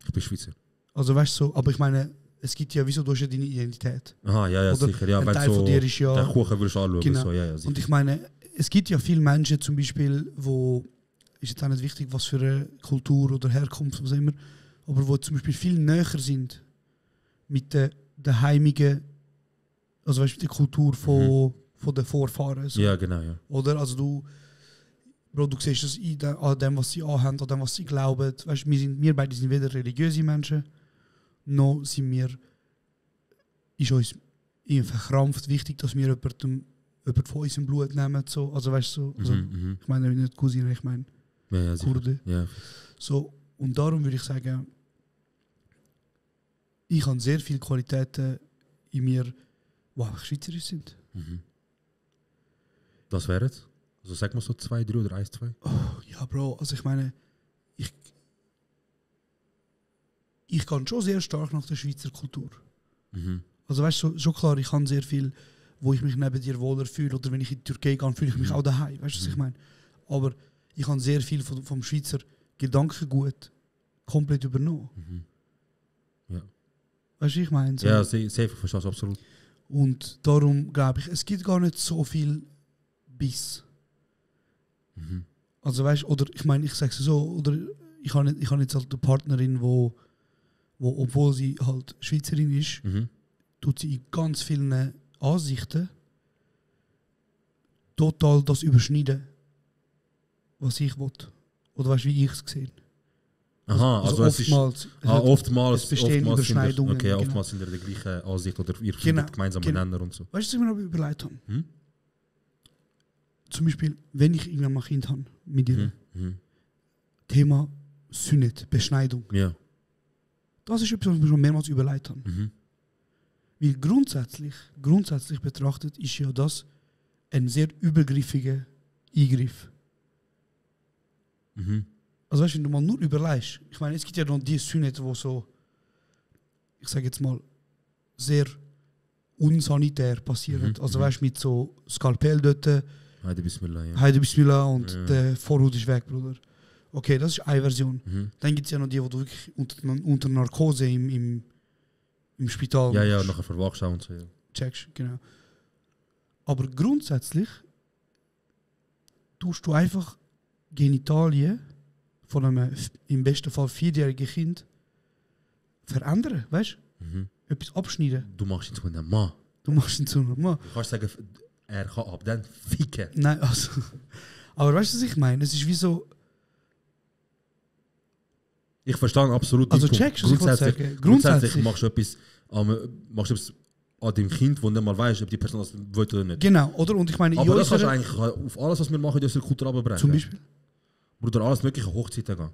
Ich bin Schweizer. Also weißt du, so, aber ich meine, es gibt ja, wieso du hast ja deine Identität. Aha, ja, Oder sicher. Ja, ein wenn Teil so von dir ist ja... den Kuchen würdest du anschauen. Genau. So, ja, sicher. Und ich meine, es gibt ja viele Menschen zum Beispiel, wo, ist jetzt auch nicht wichtig, was für eine Kultur oder Herkunft, was immer, aber wo zum Beispiel viel näher sind mit der heimigen, also weißt du, die Kultur von den Vorfahren. So. Ja, genau, ja. Oder? Also du, Bro, du siehst das an dem, was sie anhaben, an dem, was sie glauben. Weißt, wir beide sind weder religiöse Menschen, noch sind wir, ist uns verkrampft wichtig, dass wir jemanden von unserem Blut nehmen. So. Also weißt du, so, also, ich meine nicht Cousine, ich meine Kurde. Ja. So, und darum würde ich sagen, ich habe sehr viele Qualitäten in mir, die einfach schweizerisch sind. Das wäre es? Also sag mal so 2, 3 oder 1, 2? Oh, ja, Bro, also ich meine, ich kann schon sehr stark nach der Schweizer Kultur. Also weißt du, schon klar, ich kann sehr viel, wo ich mich neben dir wohler fühle, oder wenn ich in die Türkei gehe, fühle ich mich auch daheim, weißt du, was ich meine? Aber ich habe sehr viel vom Schweizer Gedankengut komplett übernommen. Ja. Weißt du, ich meine? So. Ja, safe, verstehst du absolut. Und darum glaube ich, es gibt gar nicht so viel Biss. Also weißt du, oder ich meine, ich sage es so, oder ich habe jetzt halt eine Partnerin, wo obwohl sie halt Schweizerin ist, tut sie in ganz vielen Ansichten total das überschneiden, was ich will. Oder weißt du, wie ich es sehe. Aha, also oftmals bestehen Überschneidungen. Okay, genau. Oftmals sind der gleichen Ansicht oder ihr findet gemeinsame Nenner und so. Weißt du, was ich mir noch überlegt habe? Zum Beispiel, wenn ich irgendwann mal ein Kind habe mit dir, Thema Sünnet, Beschneidung. Ja. Das ist etwas, was ich mir schon mehrmals überlegt habe. Weil grundsätzlich betrachtet ist ja das ein sehr übergriffiger Eingriff. Also weißt du, wenn du mal nur überlegst, ich meine, es gibt ja noch die Sünnet, wo so, ich sage jetzt mal, sehr unsanitär passieren. Also weißt du, mit so Skalpell dort, Heide Bismillah, ja. Heide Bismillah und der Vorhut ist weg, Bruder. Okay, das ist eine Version. Dann gibt es ja noch die, wo du wirklich unter Narkose im Spital Ja, nachher verwachst und so. Ja. checkst, genau. Aber grundsätzlich tust du einfach Genitalien von einem im besten Fall 4-jährigen Kind verändern, weißt du? Etwas abschneiden. Du machst ihn zu einem Mann. Du machst ihn zu einem Mann. Du kannst sagen, er kann ab dann ficken. Nein, also. Aber weißt du, was ich meine? Es ist wie so. Ich verstehe absolut. Also checkst du, grundsätzlich machst du etwas an dem Kind, wo du nicht mal weißt, ob die Person das will oder nicht. Genau, oder? Und ich meine, aber das kannst du eigentlich auf alles, was wir machen, in unserer Kultur abbrechen. Zum Beispiel? Bruder, alles mögliche Hochzeiten gehen.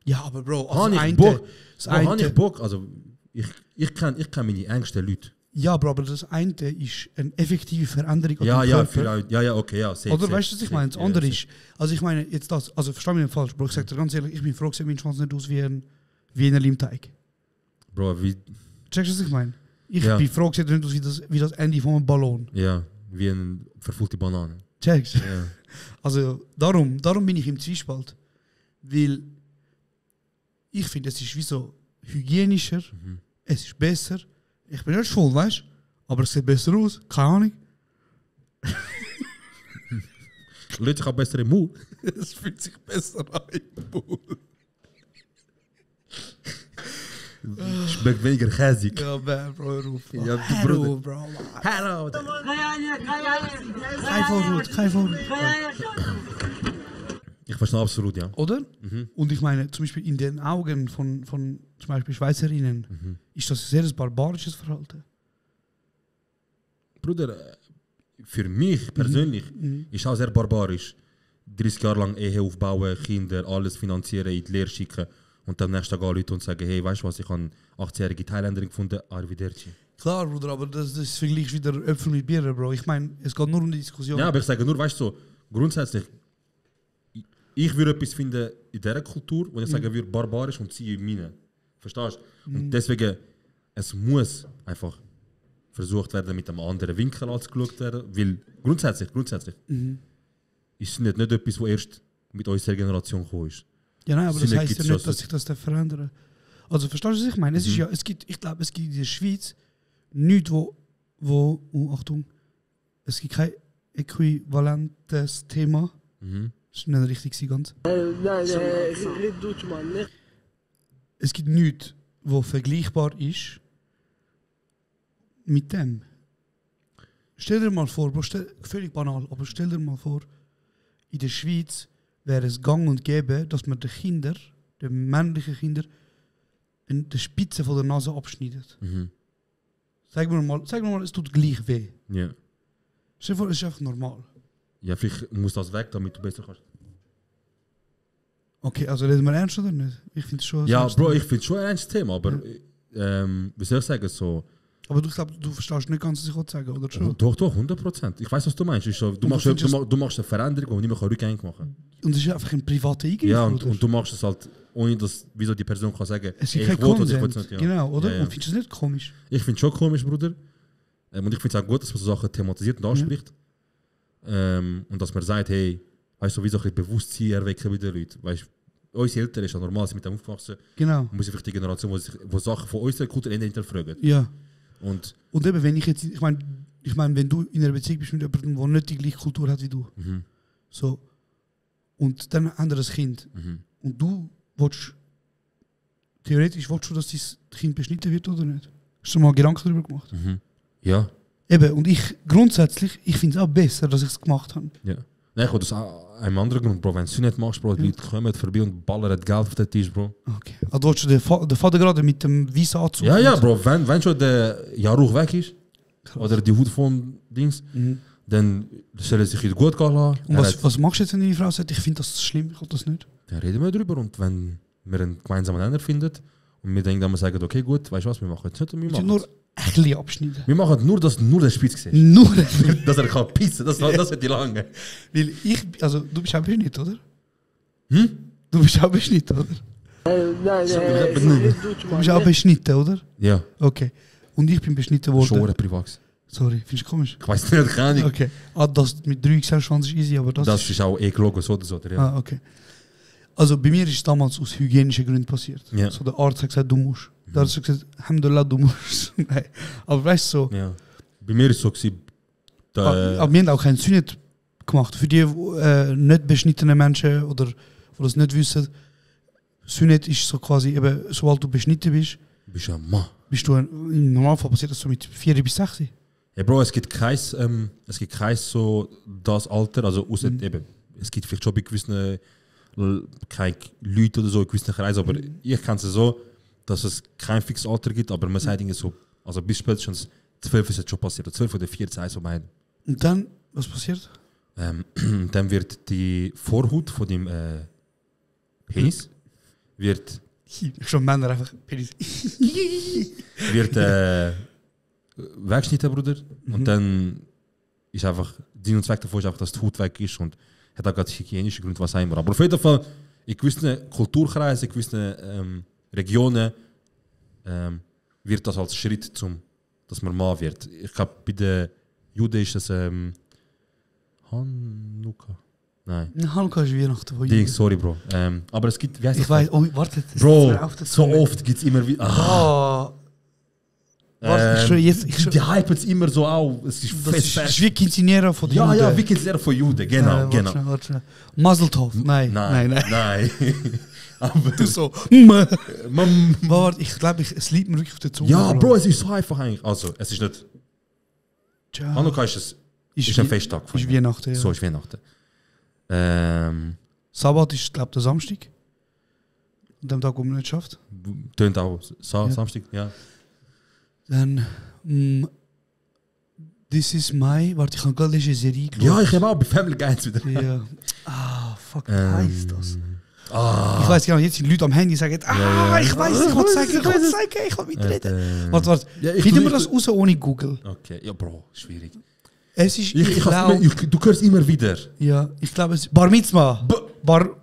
Ja, aber Bro, also habe ich Bock. Also, ich kenn meine engsten Leute. Ja, Bro, aber das eine ist eine effektive Veränderung an dem Körper. Ja, okay, ja. Oder weißt du, was ich meine? Das andere ist, also ich meine, jetzt das, also versteh mich nicht falsch, Bro, ich sag dir ganz ehrlich, ich bin froh, sieht mein Schwanz nicht aus wie ein Limteig. Bro, wie... Checkst du, was ich meine? Ich bin froh, sieht nicht aus wie das Ende von einem Ballon. Ja, wie eine verfüllte Banane. Checkst du? Ja. Also darum bin ich im Zwiespalt. Weil ich finde, es ist wie so hygienischer, es ist besser. Ich bin nicht voll, weißt du? Aber es sieht besser aus, keine Ahnung. Leute, ich habe besser im Mund. Es fühlt sich besser an im Mund. Schmeckt weniger käsig. Ja, man, Bro, hör auf. Ja, Hello, Bro. Hello. Kein Vorhut. Ich verstehe absolut, ja. Oder? Und ich meine, zum Beispiel in den Augen von zum Beispiel Schweizerinnen ist das ein sehr barbarisches Verhalten. Bruder, für mich persönlich ist auch sehr barbarisch. 30 Jahre lang Ehe aufbauen, Kinder, alles finanzieren, in die Lehre schicken und am nächsten Tag gehen Leute und sagen, hey, weißt du was, ich habe eine 18-jährige Thailänderin gefunden, Arrivederci. Klar, Bruder, aber das vergleicht wieder Äpfel mit Birnen, Bro. Ich meine, es geht nur um die Diskussion. Ja, aber ich sage nur, weißt du, so, grundsätzlich, ich würde etwas finden in dieser Kultur, wo ich sagen würde, barbarisch und sie in meine. Verstehst du? Und deswegen, es muss einfach versucht werden, mit einem anderen Winkel angeschaut werden, weil grundsätzlich ist nicht etwas, was erst mit unserer Generation gekommen ist. Ja, nein, aber das heisst ja nicht, dass sich das verändern. Also verstehst du, was ich meine? Es ist ja, ich glaube, es gibt in der Schweiz nichts, wo Achtung, es gibt kein äquivalentes Thema. Das ist nicht richtig ganz. Es gibt nichts, was vergleichbar ist mit dem. Stell dir mal vor, völlig banal, aber stell dir mal vor, in der Schweiz wäre es gang und gäbe, dass man den Kindern, den männlichen Kindern, in der Spitze von der Nase abschneidet. Sagen wir mal, es tut gleich weh. Ja. Stell dir vor, es ist einfach normal. Ja, vielleicht muss das weg, damit du besser kannst. Okay, also reden wir ernst oder nicht? Ich finde es schon... Ja, Bro, ich finde es schon ein ernstes Thema, aber wie soll ich sagen, so... Aber du glaubst, du verstehst nicht ganz, was ich sagen oder schon? Doch, 100%. Ich weiß, was du meinst. Ist so, du machst eine Veränderung, die nicht mehr rückgängig machen kann. Und es ist einfach ein privater Eingriff, Ja, oder? und du machst es halt, ohne dass wieso die Person kann sagen, Es ist ey, kein ich will oder ich will Konsens. es nicht. Ja. Genau, oder? Ja. Und findest du es nicht komisch? Ich finde es schon komisch, Bruder. Und ich finde es auch gut, dass man so Sachen thematisiert und anspricht. Und dass man sagt, hey, weißt du, wie so ein bisschen Bewusstsein erwecken bei den Leuten. Weißt du, unsere Eltern ist ja normal, sie mit dem aufgewachsen. Genau. Muss vielleicht die Generation, wo Sachen von unserer Kultur hinterfragen. Ja. Und eben, wenn ich meine, wenn du in einer Beziehung bist mit jemandem, der nicht die gleiche Kultur hat wie du. So. Und dann haben wir ein Kind. Und du willst, theoretisch willst du, dass dein Kind beschnitten wird oder nicht? Hast du mal Gedanken darüber gemacht? ja. Eben, und ich grundsätzlich, ich finde es auch besser, dass ich es gemacht habe. Ja. Nein, ich will das auch einem anderen Grund, Bro. Wenn du es nicht machst, Bro, die Leute kommen vorbei und ballern das Geld auf den Tisch, Bro. Okay. Also du willst den Vater gerade mit dem weißen Anzug? Ja, Bro. Wenn schon der Jahrruch weg ist, oder die Hut vom Dings, dann soll er sich wieder gut gehen lassen. Und was machst du jetzt, wenn deine Frau sagt, ich finde das schlimm, ich will das nicht? Dann reden wir drüber und wenn wir einen gemeinsamen Nenner finden und wir dann sagen, okay, gut, weißt du was, wir machen jetzt nicht und wir machen Nur ein bisschen abschneiden. Wir machen nur, dass nur der Spitz siehst. Nur dass er kann pissen, das wird die lange. Weil also du bist auch beschnitten, oder? Du bist auch beschnitten, oder? Du bist auch beschnitten, oder? Ja. Okay. Und ich bin beschnitten worden. Schon privat. Sorry, findest du komisch? Ich weiß nicht, keine Ahnung. Okay. Das mit 3 XL ist easy, aber das... Das ist auch gelogen, so oder so. Ja. Ah, okay. Also bei mir ist es damals aus hygienischen Gründen passiert. Ja. So der Arzt hat gesagt, du musst. Da hat er gesagt, Alhamdulillah, du musst. Nein. Aber weißt du so... Ja. Bei mir ist es so gewesen, aber wir haben auch keinen Sünnet gemacht. Für die nicht beschnittenen Menschen oder die das nicht wissen, Sünnet ist so quasi eben, sobald du beschnitten bist, bist du ein Mann. Bist du im Normalfall passiert das so mit 4 bis 6. Ja, Bro, es gibt kein so das Alter, also außer eben, es gibt vielleicht schon bei gewissen keine Leute oder so in gewissen Kreisen, aber ich kenne es so, dass es kein fixes Alter gibt, aber man sagt irgendwie so, also bis spätestens 12 ist es schon passiert, 12 oder 14, so mein. Und dann, was passiert? Dann wird die Vorhaut von dem Penis wird schon Männer einfach Penis wird weggeschnitten, Bruder. Und dann ist einfach, Sinn und Zweck davon ist einfach, dass die Haut weg ist und hat auch gerade hygienische Gründe, was immer. Aber auf jeden Fall, in gewissen Kulturkreisen, in gewissen Regionen wird das als Schritt dass man Mann wird. Ich glaube, bei den Juden ist das Hanukkah. Nein. Hanukkah ist Weihnachten. Ding, sorry, Bro. Aber es gibt, wie heißt ich weiß, oh, warte. Bro, so oft gibt es immer wieder. Die hypen es immer so auf. Es ist das ist wie Quinceañera von den Juden. Ja, wie Quinceañera von Juden, genau. Warte. Mazel Tov. Nein. Aber du so. Warte, ich glaube, es liegt mir wirklich auf der Zunge. Ja, Bro, es ist so einfach eigentlich. Also, es ist nicht. Hanukkah ist ein Festtag. Ist Weihnachten, ja. So ist Weihnachten. Sabbat ist, glaube ich, der Samstag. An dem Tag, wo man nicht schafft. Tönt auch Samstag, ja. Dann, This is my... Warte, ich habe gerade eine Serie geschaut. Ja, ich habe auch bei Family Guides wieder. Ja. Fuck, wie heisst das? Ich weiß genau, jetzt sind Leute am Handy sagen, ich weiß, ich will mitreden. Warte. Finden wir das raus ohne Google? Okay, ja, Bro, schwierig. Es ist, du hörst immer wieder. Ja, ich glaube, es ist Bar Mitzvah. Bar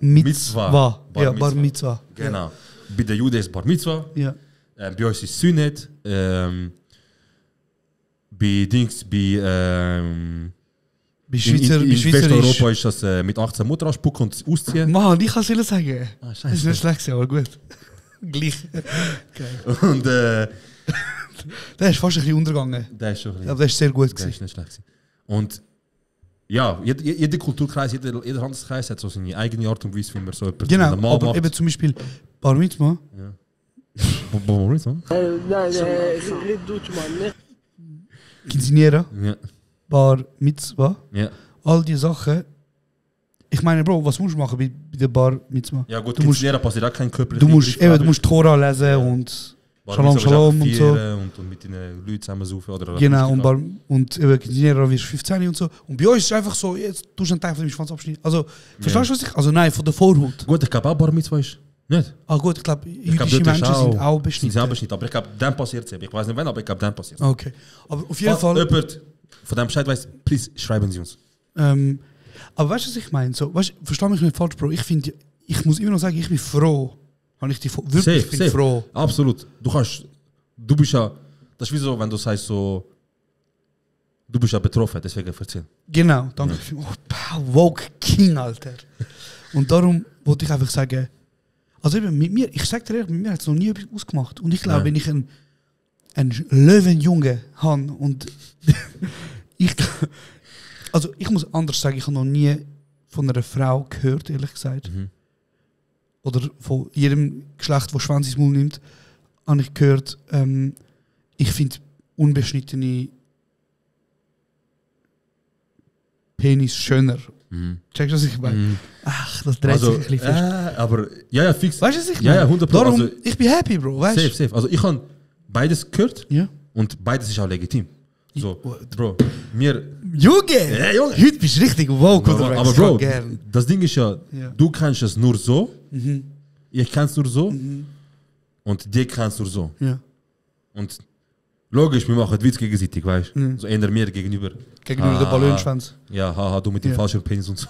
Mitzvah. Ja, Bar Mitzvah. Genau. Ja. Bei den Juden ist Bar Mitzvah. Ja. Bei uns ist Sünnet. Bei Schweizer in Westeuropa ist das mit 18 Mutter anspucken und ausziehen. Mann, ich kann es sagen. Scheiße. Das ist nicht schlecht, aber gut. Gleich. Okay. Und der ist fast ein bisschen untergegangen. Der ist schon ein bisschen. Aber der ist sehr gut gewesen. Der ist nicht schlecht. Und ja, jeder Kulturkreis, jeder Handelskreis hat so seine eigene Art und Weise, wie man so etwas genau, normal aber macht. Eben zum Beispiel Bar Mitzvah. Ja. Bar Mitzvah? Quinceañera. Ja. Bar Mitzvah. Ja. All die Sachen Ich meine, Bro, was musst du machen bei der Bar Mitzvah? Ja gut, du musst, passiert auch kein Körper. du musst Tora lesen und Shalom Shalom und so. Und mit den Leuten zusammen saufen. Oder genau, und Quinceanera wirst 15 und so. Und bei uns ist es einfach so, jetzt tust du einen Teil von deinem Schwanz abschneiden. Also, verstehst du, was ich... Also nein, von der Vorhaut. Gut, ich glaube auch Bar Mitzvah ist nicht. Ah gut, ich glaube, jüdische Menschen sind auch beschnitten. Aber ich glaube, dann passiert es. Ich weiß nicht wann, aber ich glaube, dann passiert es. Okay, aber auf jeden Fall... Jemand von dem Bescheid weiss, please, schreiben Sie uns. Aber weißt du, was ich meine? So, versteh mich nicht falsch, Bro. Ich finde, ich muss immer noch sagen, ich bin froh. Ich bin froh. Absolut. Du bist ja, das ist wie so, wenn du sagst so, du bist ja betroffen, deswegen erzähl. Genau, danke. Ja. Oh, woke King, Alter. Und darum wollte ich einfach sagen, also eben mit mir, ich sag dir ehrlich, mit mir hat es noch nie etwas ausgemacht. Und ich glaube, wenn ich einen Löwenjunge habe und ich muss anders sagen, ich habe noch nie von einer Frau gehört, ehrlich gesagt. Oder von jedem Geschlecht, das Schwanz ins Maul nimmt, habe ich gehört, ich finde unbeschnittene Penis schöner. Checkst du, was ich meine? Ach, das dreht sich ein bisschen fest. Aber, ja, fix. Weißt du, was ich meine? Ja, 100%. Darum, also, ich bin happy, Bro, weißt du? Safe. Also ich habe beides gehört und beides ist auch legitim. So, Bro, Junge! Ja, Junge! Heute bist du richtig woke unterwegs. Aber Bro, das Ding ist ja, du kannst es nur so, ich kann es nur so und dir kannst du so. Ja. Und logisch, wir machen Witz gegenseitig, weißt du? So ändern mir gegenüber. Gegenüber der Ballonschwanz. Ja, haha, du mit dem falschen Penis und so.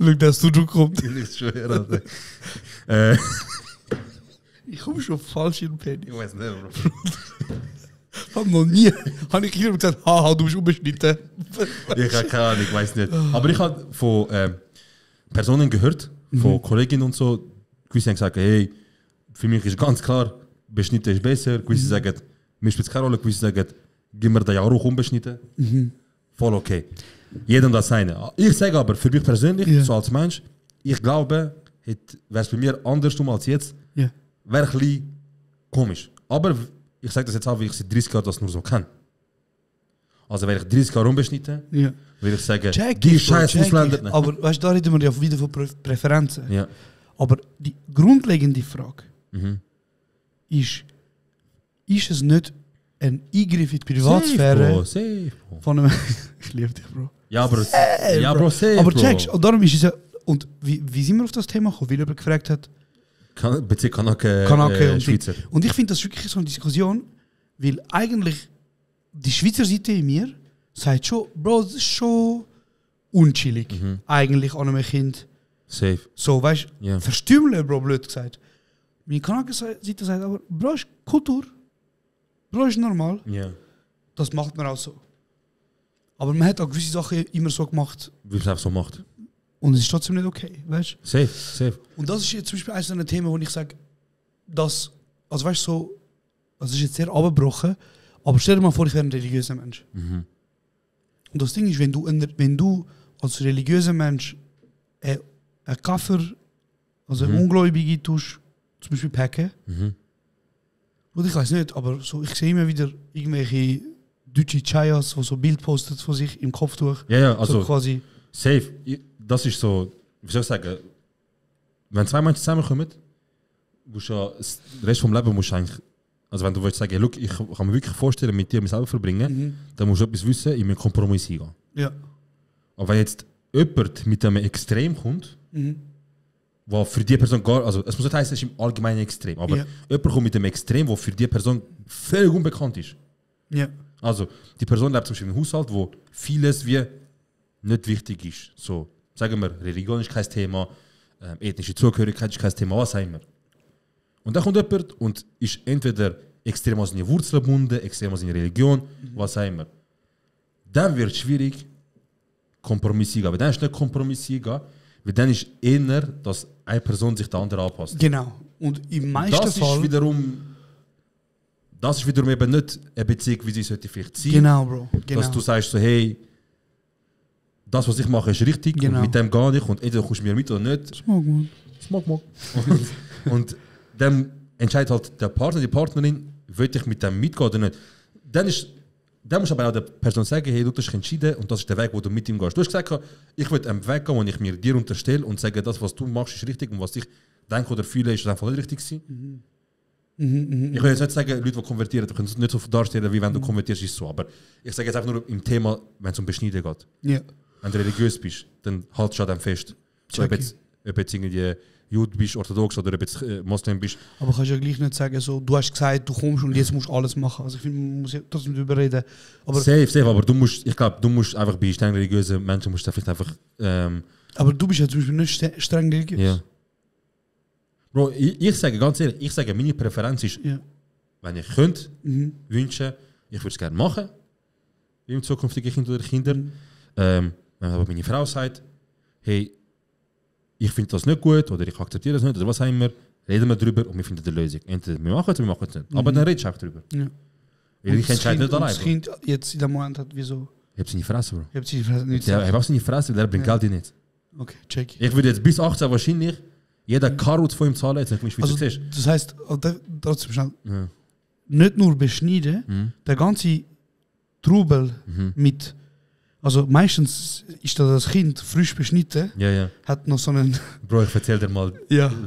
Schau, dass du kommt. Ich schwöre, Alter. Ich komme schon falsch in den Penis. Ich weiß nicht, Bro. Hab noch nie. Habe ich immer gesagt, haha, du bist unbeschnitten. Ich habe keine Ahnung, ich weiß nicht. Aber ich habe von Personen gehört, von Kolleginnen und so, gewisse haben gesagt, hey, für mich ist ganz klar, beschnitten ist besser. Gewisse sagen, mir spielt es keine Rolle. Gewisse sagen, gib mir das Jahr auch unbeschnitten. Voll okay. Jedem das seine. Ich sage aber, für mich persönlich, so als Mensch, ich glaube, wäre es bei mir andersrum als jetzt, wäre ein bisschen komisch. Aber ich sage das jetzt auch, weil ich seit 30 Jahren das nur so kann. Also wenn ich 30 Jahre unbeschnitten, würde ich sagen, die scheiß Ausländer. Aber weißt du, da reden wir ja wieder von Präferenzen. Ja. Aber die grundlegende Frage ist es nicht ein Eingriff in die Privatsphäre safe, Bro. Von einem... Ich liebe dich, Bro. Ja, Bro, safe, aber Bro. checkst, und darum ist es ja... Und wie sind wir auf das Thema gekommen? Weil jemand gefragt hat... Bezirk Kanake und Schweizer. Und ich finde das wirklich so eine Diskussion, weil eigentlich die Schweizer Seite in mir sagt schon, Bro, das ist schon unchillig. Eigentlich an einem Kind. Safe. So, weißt du, verstümmeln, Bro, blöd gesagt. Meine Kanake-Seite sagt aber, Bro, ist Kultur. Bro, ist normal. Das macht man auch so. Aber man hat auch gewisse Sachen immer so gemacht. Wie man es einfach so macht. Und es ist trotzdem nicht okay, weißt du? Safe. Und das ist jetzt zum Beispiel eines der Themen, wo ich sage, dass, also weißt du, so, also es ist jetzt sehr abgebrochen, aber stell dir mal vor, ich wäre ein religiöser Mensch. Und das Ding ist, wenn du als religiöser Mensch einen Kaffer, also einen Ungläubige tust, zum Beispiel packen, und ich weiß nicht, aber so, ich sehe immer wieder irgendwelche deutsche Chayas, die so Bild postet von sich im Kopftuch. Ja, also so quasi. Safe. Das ist so, wie soll ich sagen, wenn zwei Menschen zusammenkommen, musst du ja, den Rest vom Leben musst du eigentlich, also wenn du willst sagen, look, ich kann mir wirklich vorstellen, mit dir mich selber verbringen, dann musst du etwas wissen, in einen Kompromiss eingehen. Ja. Aber wenn jetzt jemand mit einem Extrem kommt, was für die Person gar, also es muss nicht heißen, es ist im Allgemeinen extrem, aber jemand kommt mit einem Extrem, was für die Person völlig unbekannt ist. Ja. Also die Person lebt zum Beispiel in einem Haushalt, wo vieles wie nicht wichtig ist. So, sagen wir, Religion ist kein Thema, ethnische Zugehörigkeit ist kein Thema, was auch immer. Und dann kommt jemand und ist entweder extrem an seine Wurzeln gebunden, extrem an seine Religion, was auch immer. Dann wird es schwierig, Kompromisse eingehen. Aber dann ist nicht Kompromisse eingehen, weil dann ist eher, dass eine Person sich der anderen anpasst. Genau. Und im meisten das Fall... Das ist wiederum eben nicht eine Beziehung, wie sie sollte vielleicht sein. Genau, Bro. Genau. Dass du sagst so, hey, das, was ich mache, ist richtig und mit dem gar nicht und entweder kommst du mir mit oder nicht. Smog. Und dann entscheidet halt der Partner, die Partnerin, will ich mit dem mitgehen oder nicht. Dann ist dann musst du aber auch der Person sagen, hey, du hast dich entschieden und das ist der Weg, wo du mit ihm gehst. Du hast gesagt, ich will einen Weg gehen, wo ich mir dir unterstelle und sage, das, was du machst, ist richtig und was ich denke oder fühle, ist einfach nicht richtig gewesen. Ich will jetzt nicht sagen, Leute, die konvertieren, du kannst es nicht so darstellen, wie wenn du konvertierst, ist so. Aber ich sage jetzt einfach nur im Thema, wenn es um Beschneiden geht. Ja. Wenn du religiös bist, dann haltest du an dem fest. So, ob jetzt irgendwie Jude bist, orthodox oder ob jetzt Moslem bist. Aber kannst ja gleich nicht sagen, so, du hast gesagt, du kommst und jetzt musst du alles machen. Also ich finde, man muss ja trotzdem darüber reden. Aber safe, aber du musst, ich glaube, du musst einfach bei streng religiösen Menschen musst du vielleicht einfach... aber du bist ja zum Beispiel nicht streng religiös. Ja. Bro, ich sage ganz ehrlich, meine Präferenz ist, wenn ich könnte, wünschen, ich würde es gerne machen, wie im zukünftigen Kind oder Kindern. Wenn aber meine Frau sagt, hey, ich finde das nicht gut oder ich akzeptiere das nicht oder was auch immer, reden wir darüber und wir finden eine Lösung. Entweder wir machen es oder wir machen es nicht. Aber dann redest du auch darüber. Ja. Weil ich entscheide nicht allein. Das Kind jetzt in dem Moment hat, wieso? Ich habe seine Fresse, Bro. Ich habe seine Fresse nicht. Ja, er hat seine Fresse, der bringt Geld in nicht. Okay, check. Ich würde jetzt bis 18 wahrscheinlich jeder Karut von ihm zahlen, jetzt nicht, wie also, du siehst. Das heisst, trotzdem schnell, nicht nur beschneiden, der ganze Trubel mit, also meistens ist das Kind frisch beschnitten, hat noch so einen... Bro, ich erzähl dir mal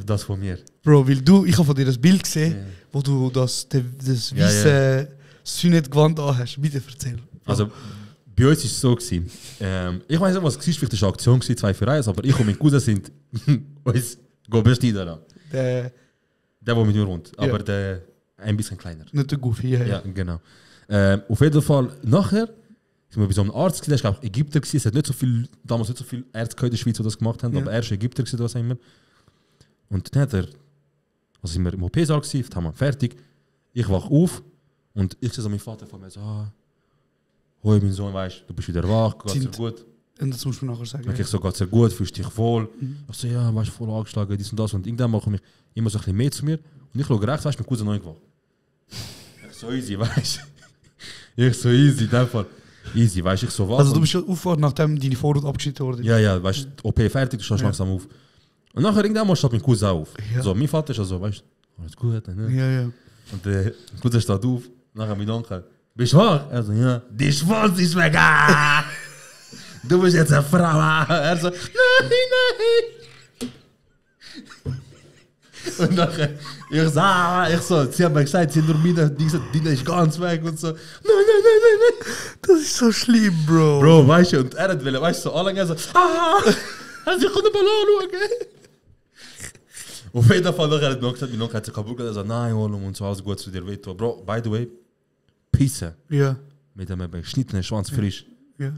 das von mir. Bro, weil ich habe von dir das Bild gesehen, wo du das weiße Sünnet-Gewand anhast. Bitte erzähl. Bro. Also, bei uns war es so. Ich weiß nicht, was es war, vielleicht eine Aktion, 2 für 1, aber ich und mein Cousin sind uns beschneiden. Der mit mir wohnt, aber der ein bisschen kleiner. Nicht der Goofy, ja, genau. Auf jeden Fall, nachher sind wir bei so einem Arzt gewesen, ich glaube Ägypter gewesen, es hat nicht so viel, damals nicht so viele Ärzte in der Schweiz, die das gemacht haben, aber er war Ägypter gewesen, was immer. Und dann hat er, also sind wir im OP-Saal gewesen, haben wir fertig, ich wach auf und ich sehe so meinen Vater vor mir so, hoi mein Sohn, weißt du bist wieder wach, geht's dir gut? Und das muss man nachher sagen. Okay, so geht's dir gut, fühlst dich wohl? Ich so, ja, weißt du, voll angeschlagen, dies und das. Und irgendwann mache ich immer so ein bisschen mehr zu mir. Und ich schaue rechts, weißt du, mein Cousin noch nicht wach. Ich so easy, weißt du. Ich so easy, in dem Fall. Easy, weißt du, ich so wach. Also du bist schon aufgewacht, nachdem deine Vorhaut abgeschnitten wurde? Ja, weißt du, OP fertig, du stehst langsam auf. Und nachher irgendwann steht mein Cousin auf. Ja. So, mein Vater ist also, weißt du, alles gut, ne? Ja. Und der Cousin steht auf, nachher mein Onkel, bist du wach? Er so, ja. Die Schwanz ist weg! Du bist jetzt eine Frau. Er so, nein. Und nachher, ich so, sie haben mir gesagt, sie nur meine, die ist ganz weg und so. Nein. Das ist so schlimm, Bro. Bro, weißt du, und er hat will, weißt du, so alle so, also ich kann den Ball anschauen. Auf jeden Fall, nachher hat mir gesagt, mein Onkel hat sich kaputt gemacht, er so, nein, Olum und so, alles gut zu dir wehtun. Bro, by the way, Pisse. Ja. Mit einem beschnittenen Schwanz frisch. Ja.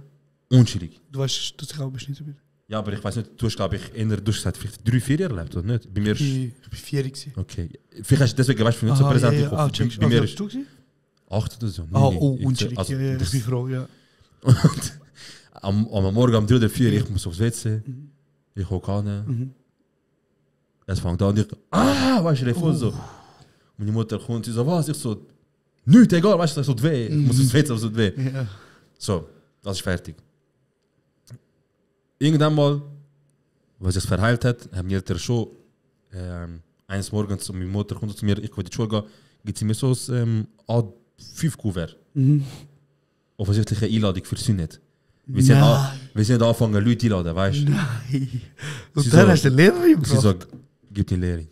Unschuldig. Du weißt, dass ich auch beschnitten bin. Ja, aber ich weiß nicht, du hast, glaube ich, du hast gesagt, vielleicht 3-4 Jahre erlebt, oder nicht? Bei mir ich war 4 gewesen. Okay. Vielleicht hast du deswegen, weißt du, nicht so präsent. Bei mir ist du gewesen? 8 oder so. Unschuldig. Also, ja, ich bin froh, ja. Und am Morgen um 3 oder 4, ich muss aufs WC. Ich gucke an. Es fängt an und ich, weißt du, voll so. Meine Mutter kommt, sie so, was? Ich so, nichts, egal, weißt du, das tut weh. Ich muss aufs WC, das tut weh. Ja. So, das ist fertig. Irgendwann mal, als es verheilt hat, haben wir schon eines Morgens, meine Mutter kommt zu mir, ich will in die Schule gehen, gibt sie mir so ein A5-Kuvert. Offensichtlich eine Einladung für Sünnet. Wir sind nicht angefangen, Leute einladen, weißt du? Nein. Und dann hast du eine Lehrerin gebracht. Sie sagt, gib die Lehrerin.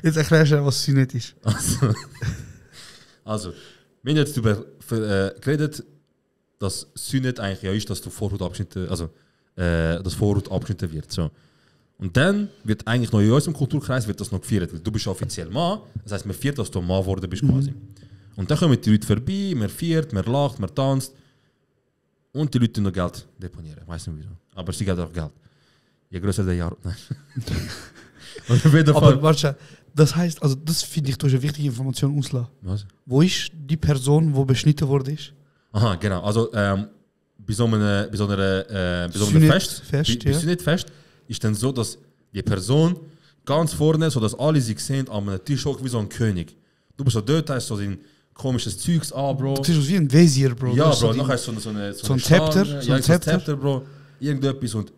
Jetzt erklärst du, was Sünnet ist. Also, wir haben jetzt darüber geredet, dass Sünnet eigentlich ja ist, dass du Vorhaut abgeschnitten, also das Vorhaut abgeschnitten wird. So. Und dann wird eigentlich noch in unserem Kulturkreis wird das noch gefeiert, weil du bist offiziell Mann, das heisst, man feiert, dass du Mann geworden bist quasi. Und dann kommen die Leute vorbei, man feiert, man lacht, man tanzt und die Leute noch Geld deponieren. Ich weiß nicht wieso, aber sie geben auch Geld. Je größer der Jahr. Nein. Aber warte, das heisst, also das finde ich, du hast eine wichtige Information auslassen. Was? Wo ist die Person, die beschnitten worden ist? Aha, genau. Also bei so einem Fest ist dann so, dass die Person ganz vorne, so dass alle sie sehen, an einem Tisch hoch wie so ein König. Du bist so dort, hast so ein komisches Zeugs an, Bro. Du bist wie ein Wesir, Bro. Ja, Bro, nachher hast du so ein Zepter. So ein Zepter, Bro. Irgendetwas und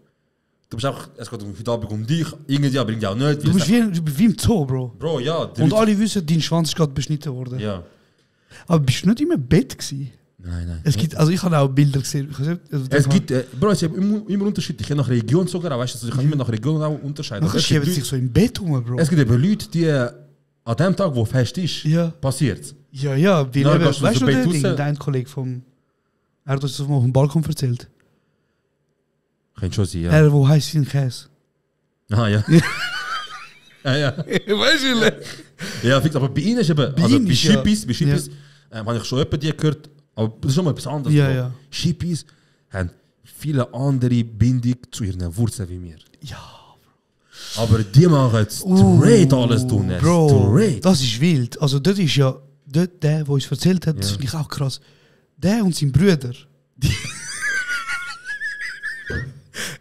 du bist auch, es geht heute Abend um dich, irgendwie, aber irgendwie auch nicht. Du bist wie im Zoo, Bro. Bro, ja. Und alle wissen, dein Schwanz ist gerade beschnitten worden. Ja. Aber bist du nicht immer im Bett gewesen? Nein. Es gibt, also ich habe auch Bilder gesehen. Ich weiß nicht, also Es gibt, Bro, es ist immer unterschiedlich. Je nach Region sogar, weißt du, also ich kann immer nach Region auch unterscheiden. Nachher Es gibt schieben sich so im Bett rum, Bro. Es gibt eben Leute, die an dem Tag, wo Fest ist, passiert. Ja, weil Dann eben, gehst du weißt so du, Bett raus. dein Kollege vom... Er hat uns das mal auf dem Balkon erzählt. Könnte schon sein, ja. Er, wo heisst sein Käse? Ah, ja. ja. Weißt du? Ja, fix, aber bei ihnen ist eben, Bei also ihnen bei ist ja- Schippis, habe ich schon jemanden die gehört, aber das ist schon mal etwas anderes. Ja, Bro. ja. Schippis haben viele andere Bindung zu ihren Wurzeln wie wir. Ja. Aber die machen straight alles tun. Bro, Straight. das ist wild. Also dort ist ja, dort der uns erzählt hat, das finde ich auch krass. Der und sein Bruder.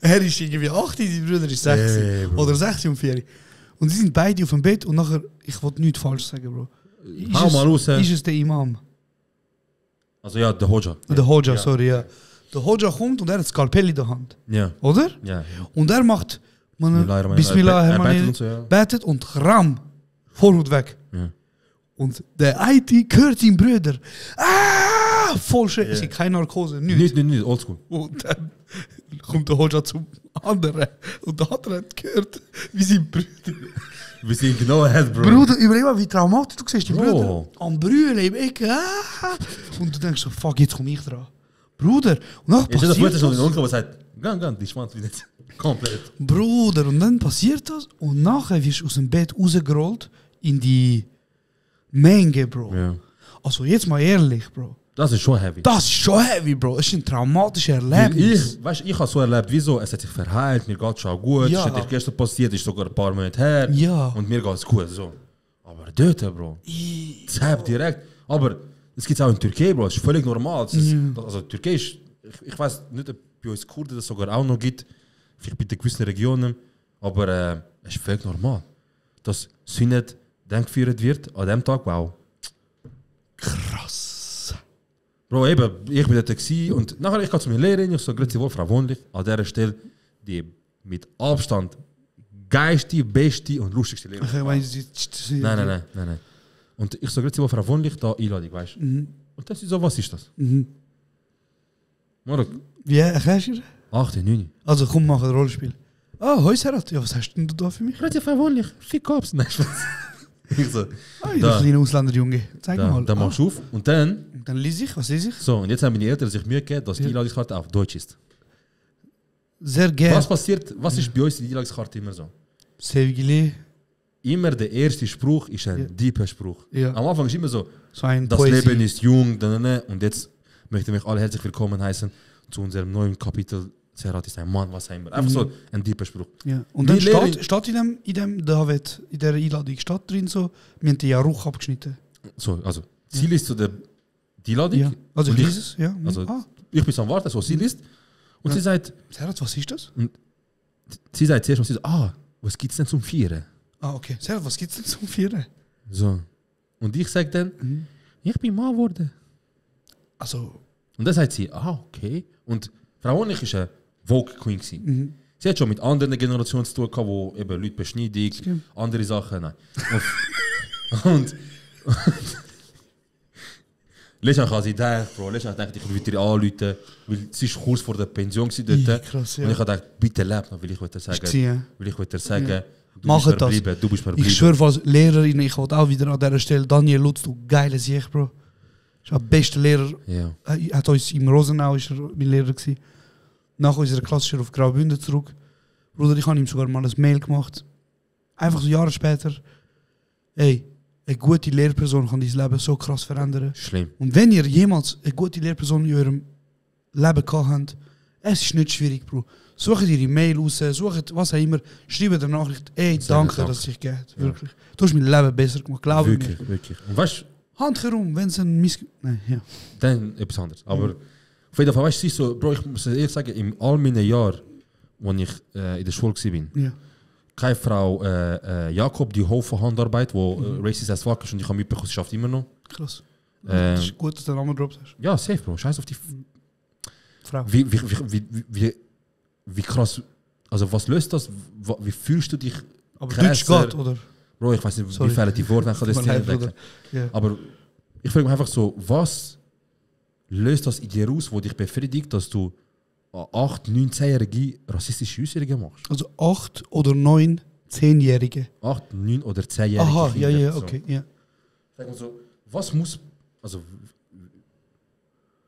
Er ist irgendwie 8, sein Bruder ist 6. Hey, Bro. Oder 6 und 4. Und sie sind beide auf dem Bett und nachher, ich wollte nichts falsch sagen, Bro. Hau mal raus. Ist es der Imam? Also ja, der Hoja. Der Hoja, sorry, ja. Der Hoja kommt und er hat das Skalpell in der Hand. Ja. Oder? Ja. Und er macht Bismillah, Bismillah, und so, ja. betet und ram, Vorhut weg. Ja. Und der IT hört seinen Bruder. Ah! Voll schön. Es gibt keine Narkose, nichts. Nicht, oldschool. Und dann kommt der Hoja zum anderen. Und der andere hat gehört, wie sein Bruder. Wir sind genau ahead, Bro. Bruder, überleg mal, wie traumatisch du siehst, den Bro. Bruder am Brüllen im Ecke. Ah! Und du denkst so, fuck, jetzt komme ich dran. Bruder, und dann Ich stelle passiert vor, schon das. den Onkel, der sagt, gang, die Schwanz wieder. Komplett. Bruder, und dann passiert das und nachher wirst du aus dem Bett rausgerollt in die Menge, Bro. Ja. Also jetzt mal ehrlich, Bro. Das ist schon heavy. Das ist schon heavy, Bro. Es ist ein traumatisches Erlebnis. Ich habe so erlebt, wieso? Es hat sich verheilt, mir geht schon gut. Ja. Es ist gestern passiert, ist sogar ein paar Monate her. Ja. Und mir geht es gut. So. Aber dort, Bro. Zap direkt. Aber es gibt es auch in Türkei, Bro. Das ist völlig normal. Das ist, also Türkei ist, ich weiß nicht, ob bei uns Kurden das sogar auch noch gibt. Vielleicht bei gewissen Regionen. Aber es ist völlig normal. Dass Sühnet geführt wird an dem Tag, wow. Krass. Bro, eben, ich bin dort gewesen und nachher ich gehe zu meiner Lehrerin, ich so, grüezi wohl, Frau Wohnlich, an dieser Stelle die mit Abstand geilste, beste und lustigste Lehrerin. Ich meine, Nein. Und ich so, grüezi wohl, Frau Wohnlich, da Einladung, weißt du. Und das ist so, was ist das? Morgen, Wie erklärst du dir? 8, 9. Also komm, mach ein Rollenspiel. Ah, Heus Herat. Ja, was hast denn du da für mich? Grüezi, Frau Wohnlich, fick ab's. Nein, Spaß. Ich so, Ah, der da, kleine Ausländerjunge. Zeig mal. da machst du auf und dann, Und dann lese ich, was lese ich? so, und jetzt haben meine Eltern sich Mühe gegeben, dass die Einladungskarte auf Deutsch ist. Sehr gerne. Was passiert, was ist bei uns in der Einladungskarte immer so? Sevgili. Immer der erste Spruch ist ein deeper Spruch. Ja. Am Anfang ist immer so, So ein das Poesie. Leben ist jung, und jetzt möchte ich mich alle herzlich willkommen heißen zu unserem neuen Kapitel. Serhat ist ein Mann, was immer. Einfach so ein deeper Spruch. Ja. Und Die dann Lehrerin- steht in dem David, in der Einladung, steht drin so, wir haben den Jaruch abgeschnitten. So, also, sie liest so die Einladung. Ja. Also Und ich lese es, ja. Also, Ah, ich bin am Warten, so, sie liest. Und sie sagt, Serhat, was ist das? zuerst mal, sie sagt, was gibt's denn zum Vieren? Ah, okay. Serhat, was gibt es denn zum Vieren? So. Und ich sage dann, ich bin Mann geworden. Also, Und dann sagt sie, okay. Und Frau Honig ist eine Vogue Queen gewesen. Sie hat schon mit anderen Generationen zu tun gehabt, wo eben Leute Beschneidung, andere Sachen, nein. Und letztens habe ich gedacht, Bro, letztens habe ich gedacht, ich will dir anrufen, weil sie ist kurz vor der Pension gewesen dort. krass, ja. Und ich habe gedacht, bitte leb noch, will ich dir sagen. Ist gewesen, ja. Will ich dir sagen, du Mach bist das. verblieben, du bist verblieben. Ich schwöre, als Lehrerin, ich wollte auch wieder an dieser Stelle, Daniel Lutz, du geile Sieg, Bro. Ist der beste Lehrer. Ja. Er hat uns im Rosenau ist er mein Lehrer gewesen. Nach unserer Klasse ist er auf Graubünden zurück. Bruder, ich habe ihm sogar mal ein Mail gemacht. Einfach so Jahre später. Ey, eine gute Lehrperson kann dein Leben so krass verändern. Schlimm. Und wenn ihr jemals eine gute Lehrperson in eurem Leben gehabt habt, es ist nicht schwierig, Bro. Sucht ihr die Mail raus, sucht was auch immer, schreibt eine Nachricht, ey, danke, Dank. dass es dich geht. Wirklich. Du hast mein Leben besser gemacht, glaube mir. Wirklich. Und weißt Hand herum, wenn es ein Nein, ja. dann etwas anderes. Aber auf jeden Fall, weißt du, sie ist so, Bro, ich muss ehrlich sagen, in all meinen Jahren, als ich in der Schule war, Ja. keine Frau Jakob, die Hof von Handarbeit, wo racist as fuck ist und ich habe mitbekommen, sie schafft immer noch. Krass. Das ist gut, dass du den Namen gedroppt hast. Ja, safe, Bro. Scheiß auf die. Frau. Wie krass. Also, was löst das? Wie fühlst du dich? Aber krasser? Deutsch geht, oder? Bro, ich weiß nicht, Sorry. wie viele die Worte ich kann das Tut mir leid, entdecken. Bruder. Ja. Aber Ich frage mich einfach so, was löst das in dir aus, wo dich befriedigt, dass du 8, 9, 10-jährige rassistische Äußerungen machst? Also 8 oder 9 10-Jährige. 8, 9 oder 10-jährige Aha, Kinder, ja, so. okay, ja. Sag mal so, was muss, also,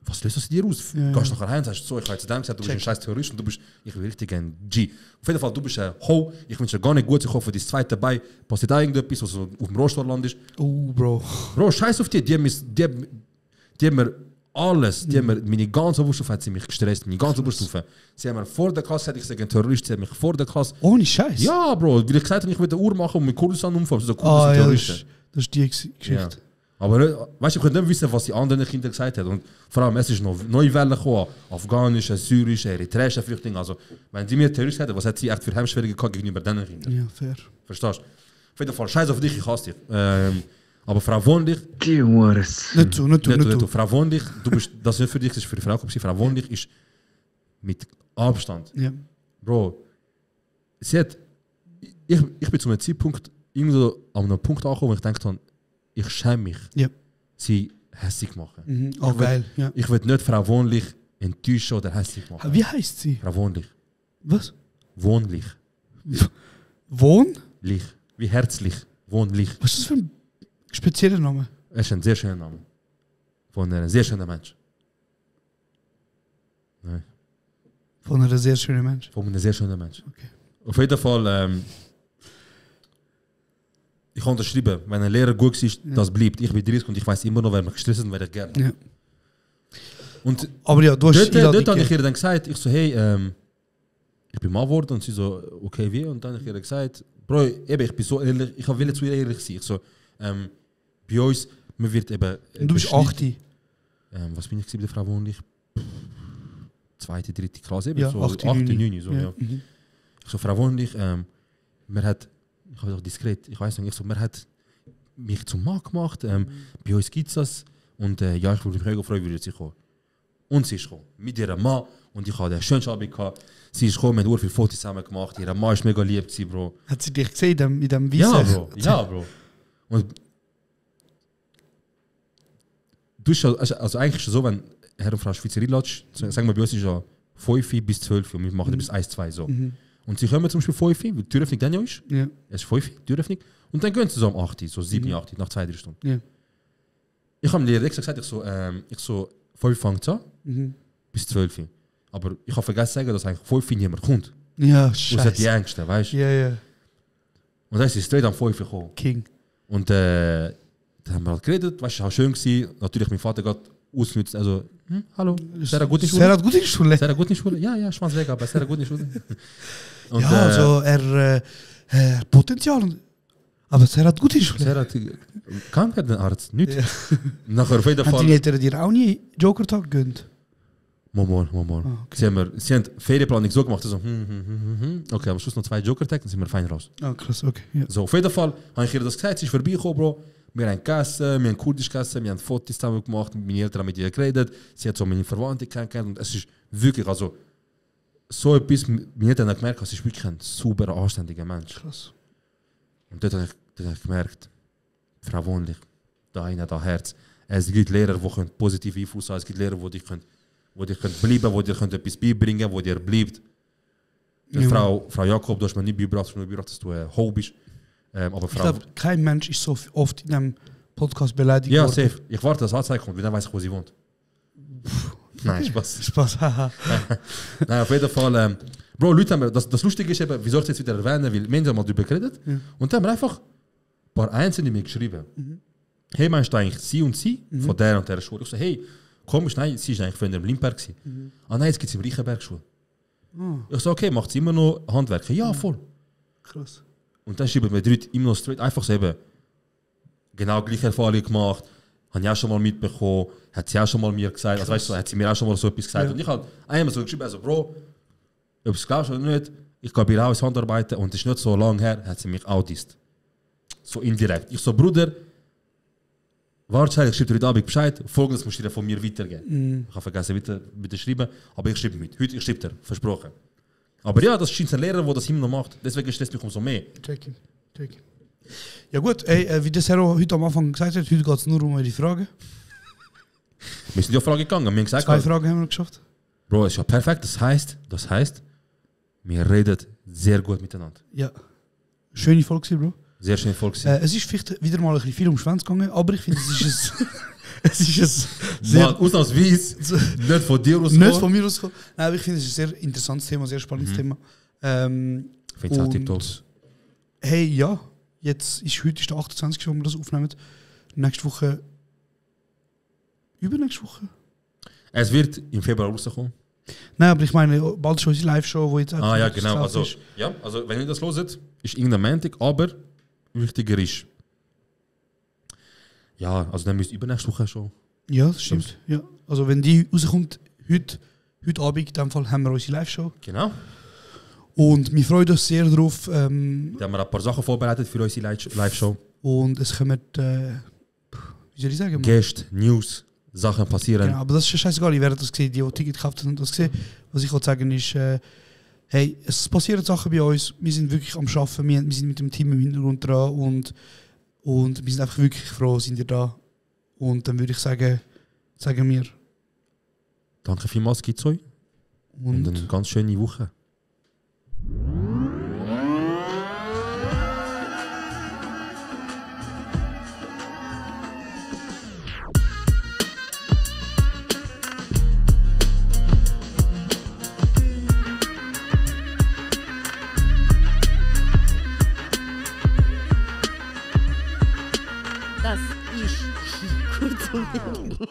was löst das in dir aus? Ja, Gehst du nachher heim und sagst so, ich habe zu dem gesagt, du bist ein scheiß Terrorist und ich bin richtig ein G. Auf jeden Fall, du bist ein Ho, ich wünsche dir gar nicht gut, ich hoffe, dein zweite dabei passiert da irgendetwas, was so auf dem Rohstoffland ist. Bro. Bro, scheiß auf die haben mir alles, die haben mir meine ganze Wurststufe hat sie mich gestresst, meine ganze Wurststufe. Sie haben mir vor der Klasse gesagt, ich sage ein Terrorist, sie haben mich vor der Klasse. Ohne Scheiß. Ja, Bro, weil ich gesagt habe, ich will eine Uhr machen und mit Kurdistan umfahren, so Ja, Terroristen. das ist die Geschichte. Ja. Aber weißt du, ich könnte nicht wissen, was die anderen Kinder gesagt haben. Und vor allem, es ist noch neue Wellen gekommen, afghanische, syrische, eritreische Flüchtlinge. Also, wenn die mir Terroristen hätten, was hat sie echt für Hemmschwierige gehabt gegenüber diesen Kindern? Ja, fair. Verstehst du? Auf jeden Fall, scheiß auf dich, ich hasse dich. Aber Frau Wohnlich, Die Wars. Nicht du. Frau Wohnlich, du bist, das ist nicht für dich, das ist für die Frau. Frau Wohnlich ist mit Abstand. Ja. Bro, sie hat, ich bin zu einem Zeitpunkt irgendwo an einem Punkt angekommen, wo ich dachte, ich schäme mich, Ja. sie hässlich machen. Mhm. Oh, geil. Ja. Ich will nicht Frau Wohnlich enttäuschen oder hässlich machen. Wie heißt sie? Frau Wohnlich. Was? Wohnlich. Wohn? Lich. Wie herzlich. Wohnlich. Was ist das für ein spezieller Name? Es ist ein sehr schöner Name. Von einem sehr schönen Mensch. Nein. Von einer sehr schönen Mensch. Von einem sehr schönen Mensch. Okay. Auf jeden Fall, ich kann unterschreiben, wenn ein Lehrer gut ist, das bleibt. Ich bin 30 und ich weiß immer noch, wer mich gestresst und wer ich gerne. Ja. Und Aber ja, du hast dort habe ich ihr dann gesagt, ich so, hey, ich bin Mann geworden und sie so, okay, wie? Und dann habe ich ihr gesagt, Bro, eben, ich bin so ehrlich, ich will zu ihr ehrlich sein. Ich so, bei uns, man wird eben... Und du bist 8. Was bin ich bei der Frau Wohnlich? 2., 3. Klasse, eben, Ja, so 8., 8., 9. 9. So, Ja. ja. Mhm. Ich so, Frau Wohnlich, man hat, ich habe doch diskret, ich weiß nicht, ich so, man hat mich zum Mann gemacht, bei uns gibt es das und ja, ich würde mich mega freuen, würde sie kommen. Und sie ist gekommen, mit ihrem Mann und ich hatte den schönsten Abend gehabt. Sie ist gekommen, wir haben viele Fotos zusammen gemacht, ihr Mann ist mega lieb, sie, Bro. Hat sie dich gesehen in dem Wiese? Ja, Bro, ja, Bro. Und du ist also eigentlich so, wenn Herr und Frau Schweizer einlatsch, sagen wir bei uns ist ja 5 bis 12 und wir machen bis 1, 2 so. Mhm. Und sie kommen zum Beispiel 5, weil die Türöffnung dann ja ist. Ja. Es ist 5, Türöffnung. Und dann gehen sie so um 8, so 7, 8, nach 2, 3 Stunden. Ja. Ich habe mir extra gesagt, ich so 5 fängt an, bis 12. Aber ich habe vergessen zu sagen, dass eigentlich 5 niemand kommt. Ja, Und das hat die scheiße. Ängste, weißt du? Ja, ja. Und dann ist sie straight am 5 gekommen. King. Und dann haben wir halt geredet, weißt du, es war schön gewesen. Natürlich, mein Vater geht ausgenutzt, also, hallo, sehr gut in Schule. Sehr gut in Schule. Sehr gut in Schule? Ja, Schwanz weg, aber sehr gut in Schule. Und, Ja, also er Potenzial. Aber sehr hat gut in Schule. sehr hat, kann er den Arzt, nicht. Nachher auf jeden Hat die Fall... Eltern dir auch nie Joker-Tag gegönnt? Moment. okay. Sie haben Ferienplanung so gemacht, so, okay, am Schluss noch 2 Joker-Tag, dann sind wir fein raus. Ah, krass, okay. Ja. So, auf jeden Fall habe ich ihr das gesagt, sie ist vorbeigekommen, Bro. Wir haben gegessen, wir haben Kurdisch gegessen, wir haben Fotos zusammen gemacht, meine Eltern haben mit ihr geredet, sie hat so meine Verwandte kennengelernt und es ist wirklich, also, so etwas, meine Eltern haben gemerkt, sie ist wirklich ein super anständiger Mensch. Krass. Und dort habe ich gemerkt, Frau Wohnlich, da einer, da Herz. Es gibt Lehrer, die positiv Einfluss haben, es gibt Lehrer, die dich bleiben können, die dir etwas beibringen können, die dir bleibt. Ja. Frau Jakob, du hast mir nicht beigebracht, dass du ein Ho bist. Aber Ich glaube, kein Mensch ist so oft in einem Podcast beleidigt ja, worden. safe. Ich warte, dass Anzeige kommt, weil dann weiß ich, wo sie wohnt. Nein, Spaß. Spaß, haha. Nein, auf jeden Fall. Bro, Leute haben das Lustige ist eben, wieso ich es jetzt wieder erwähnen, weil wir haben mal darüber geredet. Ja. Und dann haben wir einfach ein paar Einzelne mir geschrieben. Hey, meinst du eigentlich sie und sie von der und der Schule? Ich so, hey, komisch, nein, sie ist eigentlich von der Limberg gewesen. Ah nein, jetzt gibt es im Reichenberg Schule. Ich so, okay, macht sie immer noch Handwerker? Ja, voll. Krass. Und dann schreiben wir Leute immer noch straight, einfach so eben genau gleiche Erfahrung gemacht, habe ich auch schon mal mitbekommen, hat sie auch schon mal mir gesagt, also weißt du, hat sie mir auch schon mal so etwas gesagt. Ja. Und ich habe einmal so geschrieben, also Bro, ob du es glaubst oder nicht, ich gehe bei ihr auch ins Handarbeiten und es ist nicht so lange her, hat sie mich outist. So indirekt. Ich so, Bruder, wahrscheinlich schreibt dir heute Abend Bescheid, folgendes musst du dir von mir weitergeben. Ich habe vergessen, bitte schreiben, aber ich schreibe mit. Heute, ich schreibe dir, versprochen. Aber ja, das scheint ein Lehrer, der das immer noch macht. Deswegen stresst mich umso mehr. Check. Ja gut, ey, wie der Serro heute am Anfang gesagt hat, heute geht es nur um eure Fragen. Wir sind ja Frage gegangen. Wir haben gesagt, 2 Fragen haben wir geschafft. Bro, ist ja perfekt. Das heißt, wir reden sehr gut miteinander. Ja. Schöne Folge, Bro. Sehr schön Folge. Es ist vielleicht wieder mal ein bisschen viel um Schwänze gegangen, aber ich finde, es ist sehr... Mal ausnahmsweise nicht von dir ausgekommen. Nicht von mir ausgekommen. Nein, aber ich finde, es ist ein sehr interessantes Thema, sehr spannendes Thema. Ich finde es auch tipptopp. Hey, ja. Heute ist der 28. wo wir das aufnehmen. Nächste Woche... Übernächste Woche? Es wird im Februar rauskommen. Nein, aber ich meine, bald ist unsere Live-Show, wo jetzt ja, genau. Also, wenn ihr das hört, ist irgendein Montag, aber wichtiger ist... Ja, also dann müsst ihr übernächste Woche schon... Ja, das stimmt. Ja. Also wenn die rauskommt, heute Abend, in dem Fall haben wir unsere Live-Show. Genau. Und wir freuen uns sehr darauf. Da haben wir ein paar Sachen vorbereitet für unsere Live-Show. Und es kommen, wie soll ich sagen? Gäste, News, Sachen passieren. Genau, aber das ist ja scheißegal, ich werde das gesehen, die Ticket gekauft haben und das gesehen. Was ich wollte sagen ist, hey, es passieren Sachen bei uns, wir sind wirklich am Arbeiten, wir sind mit dem Team im Hintergrund dran und wir sind einfach wirklich froh, sind ihr da. Und dann würde ich sagen wir. Danke vielmals, geht's euch. Und eine ganz schöne Woche. Das ist kurz und bündig.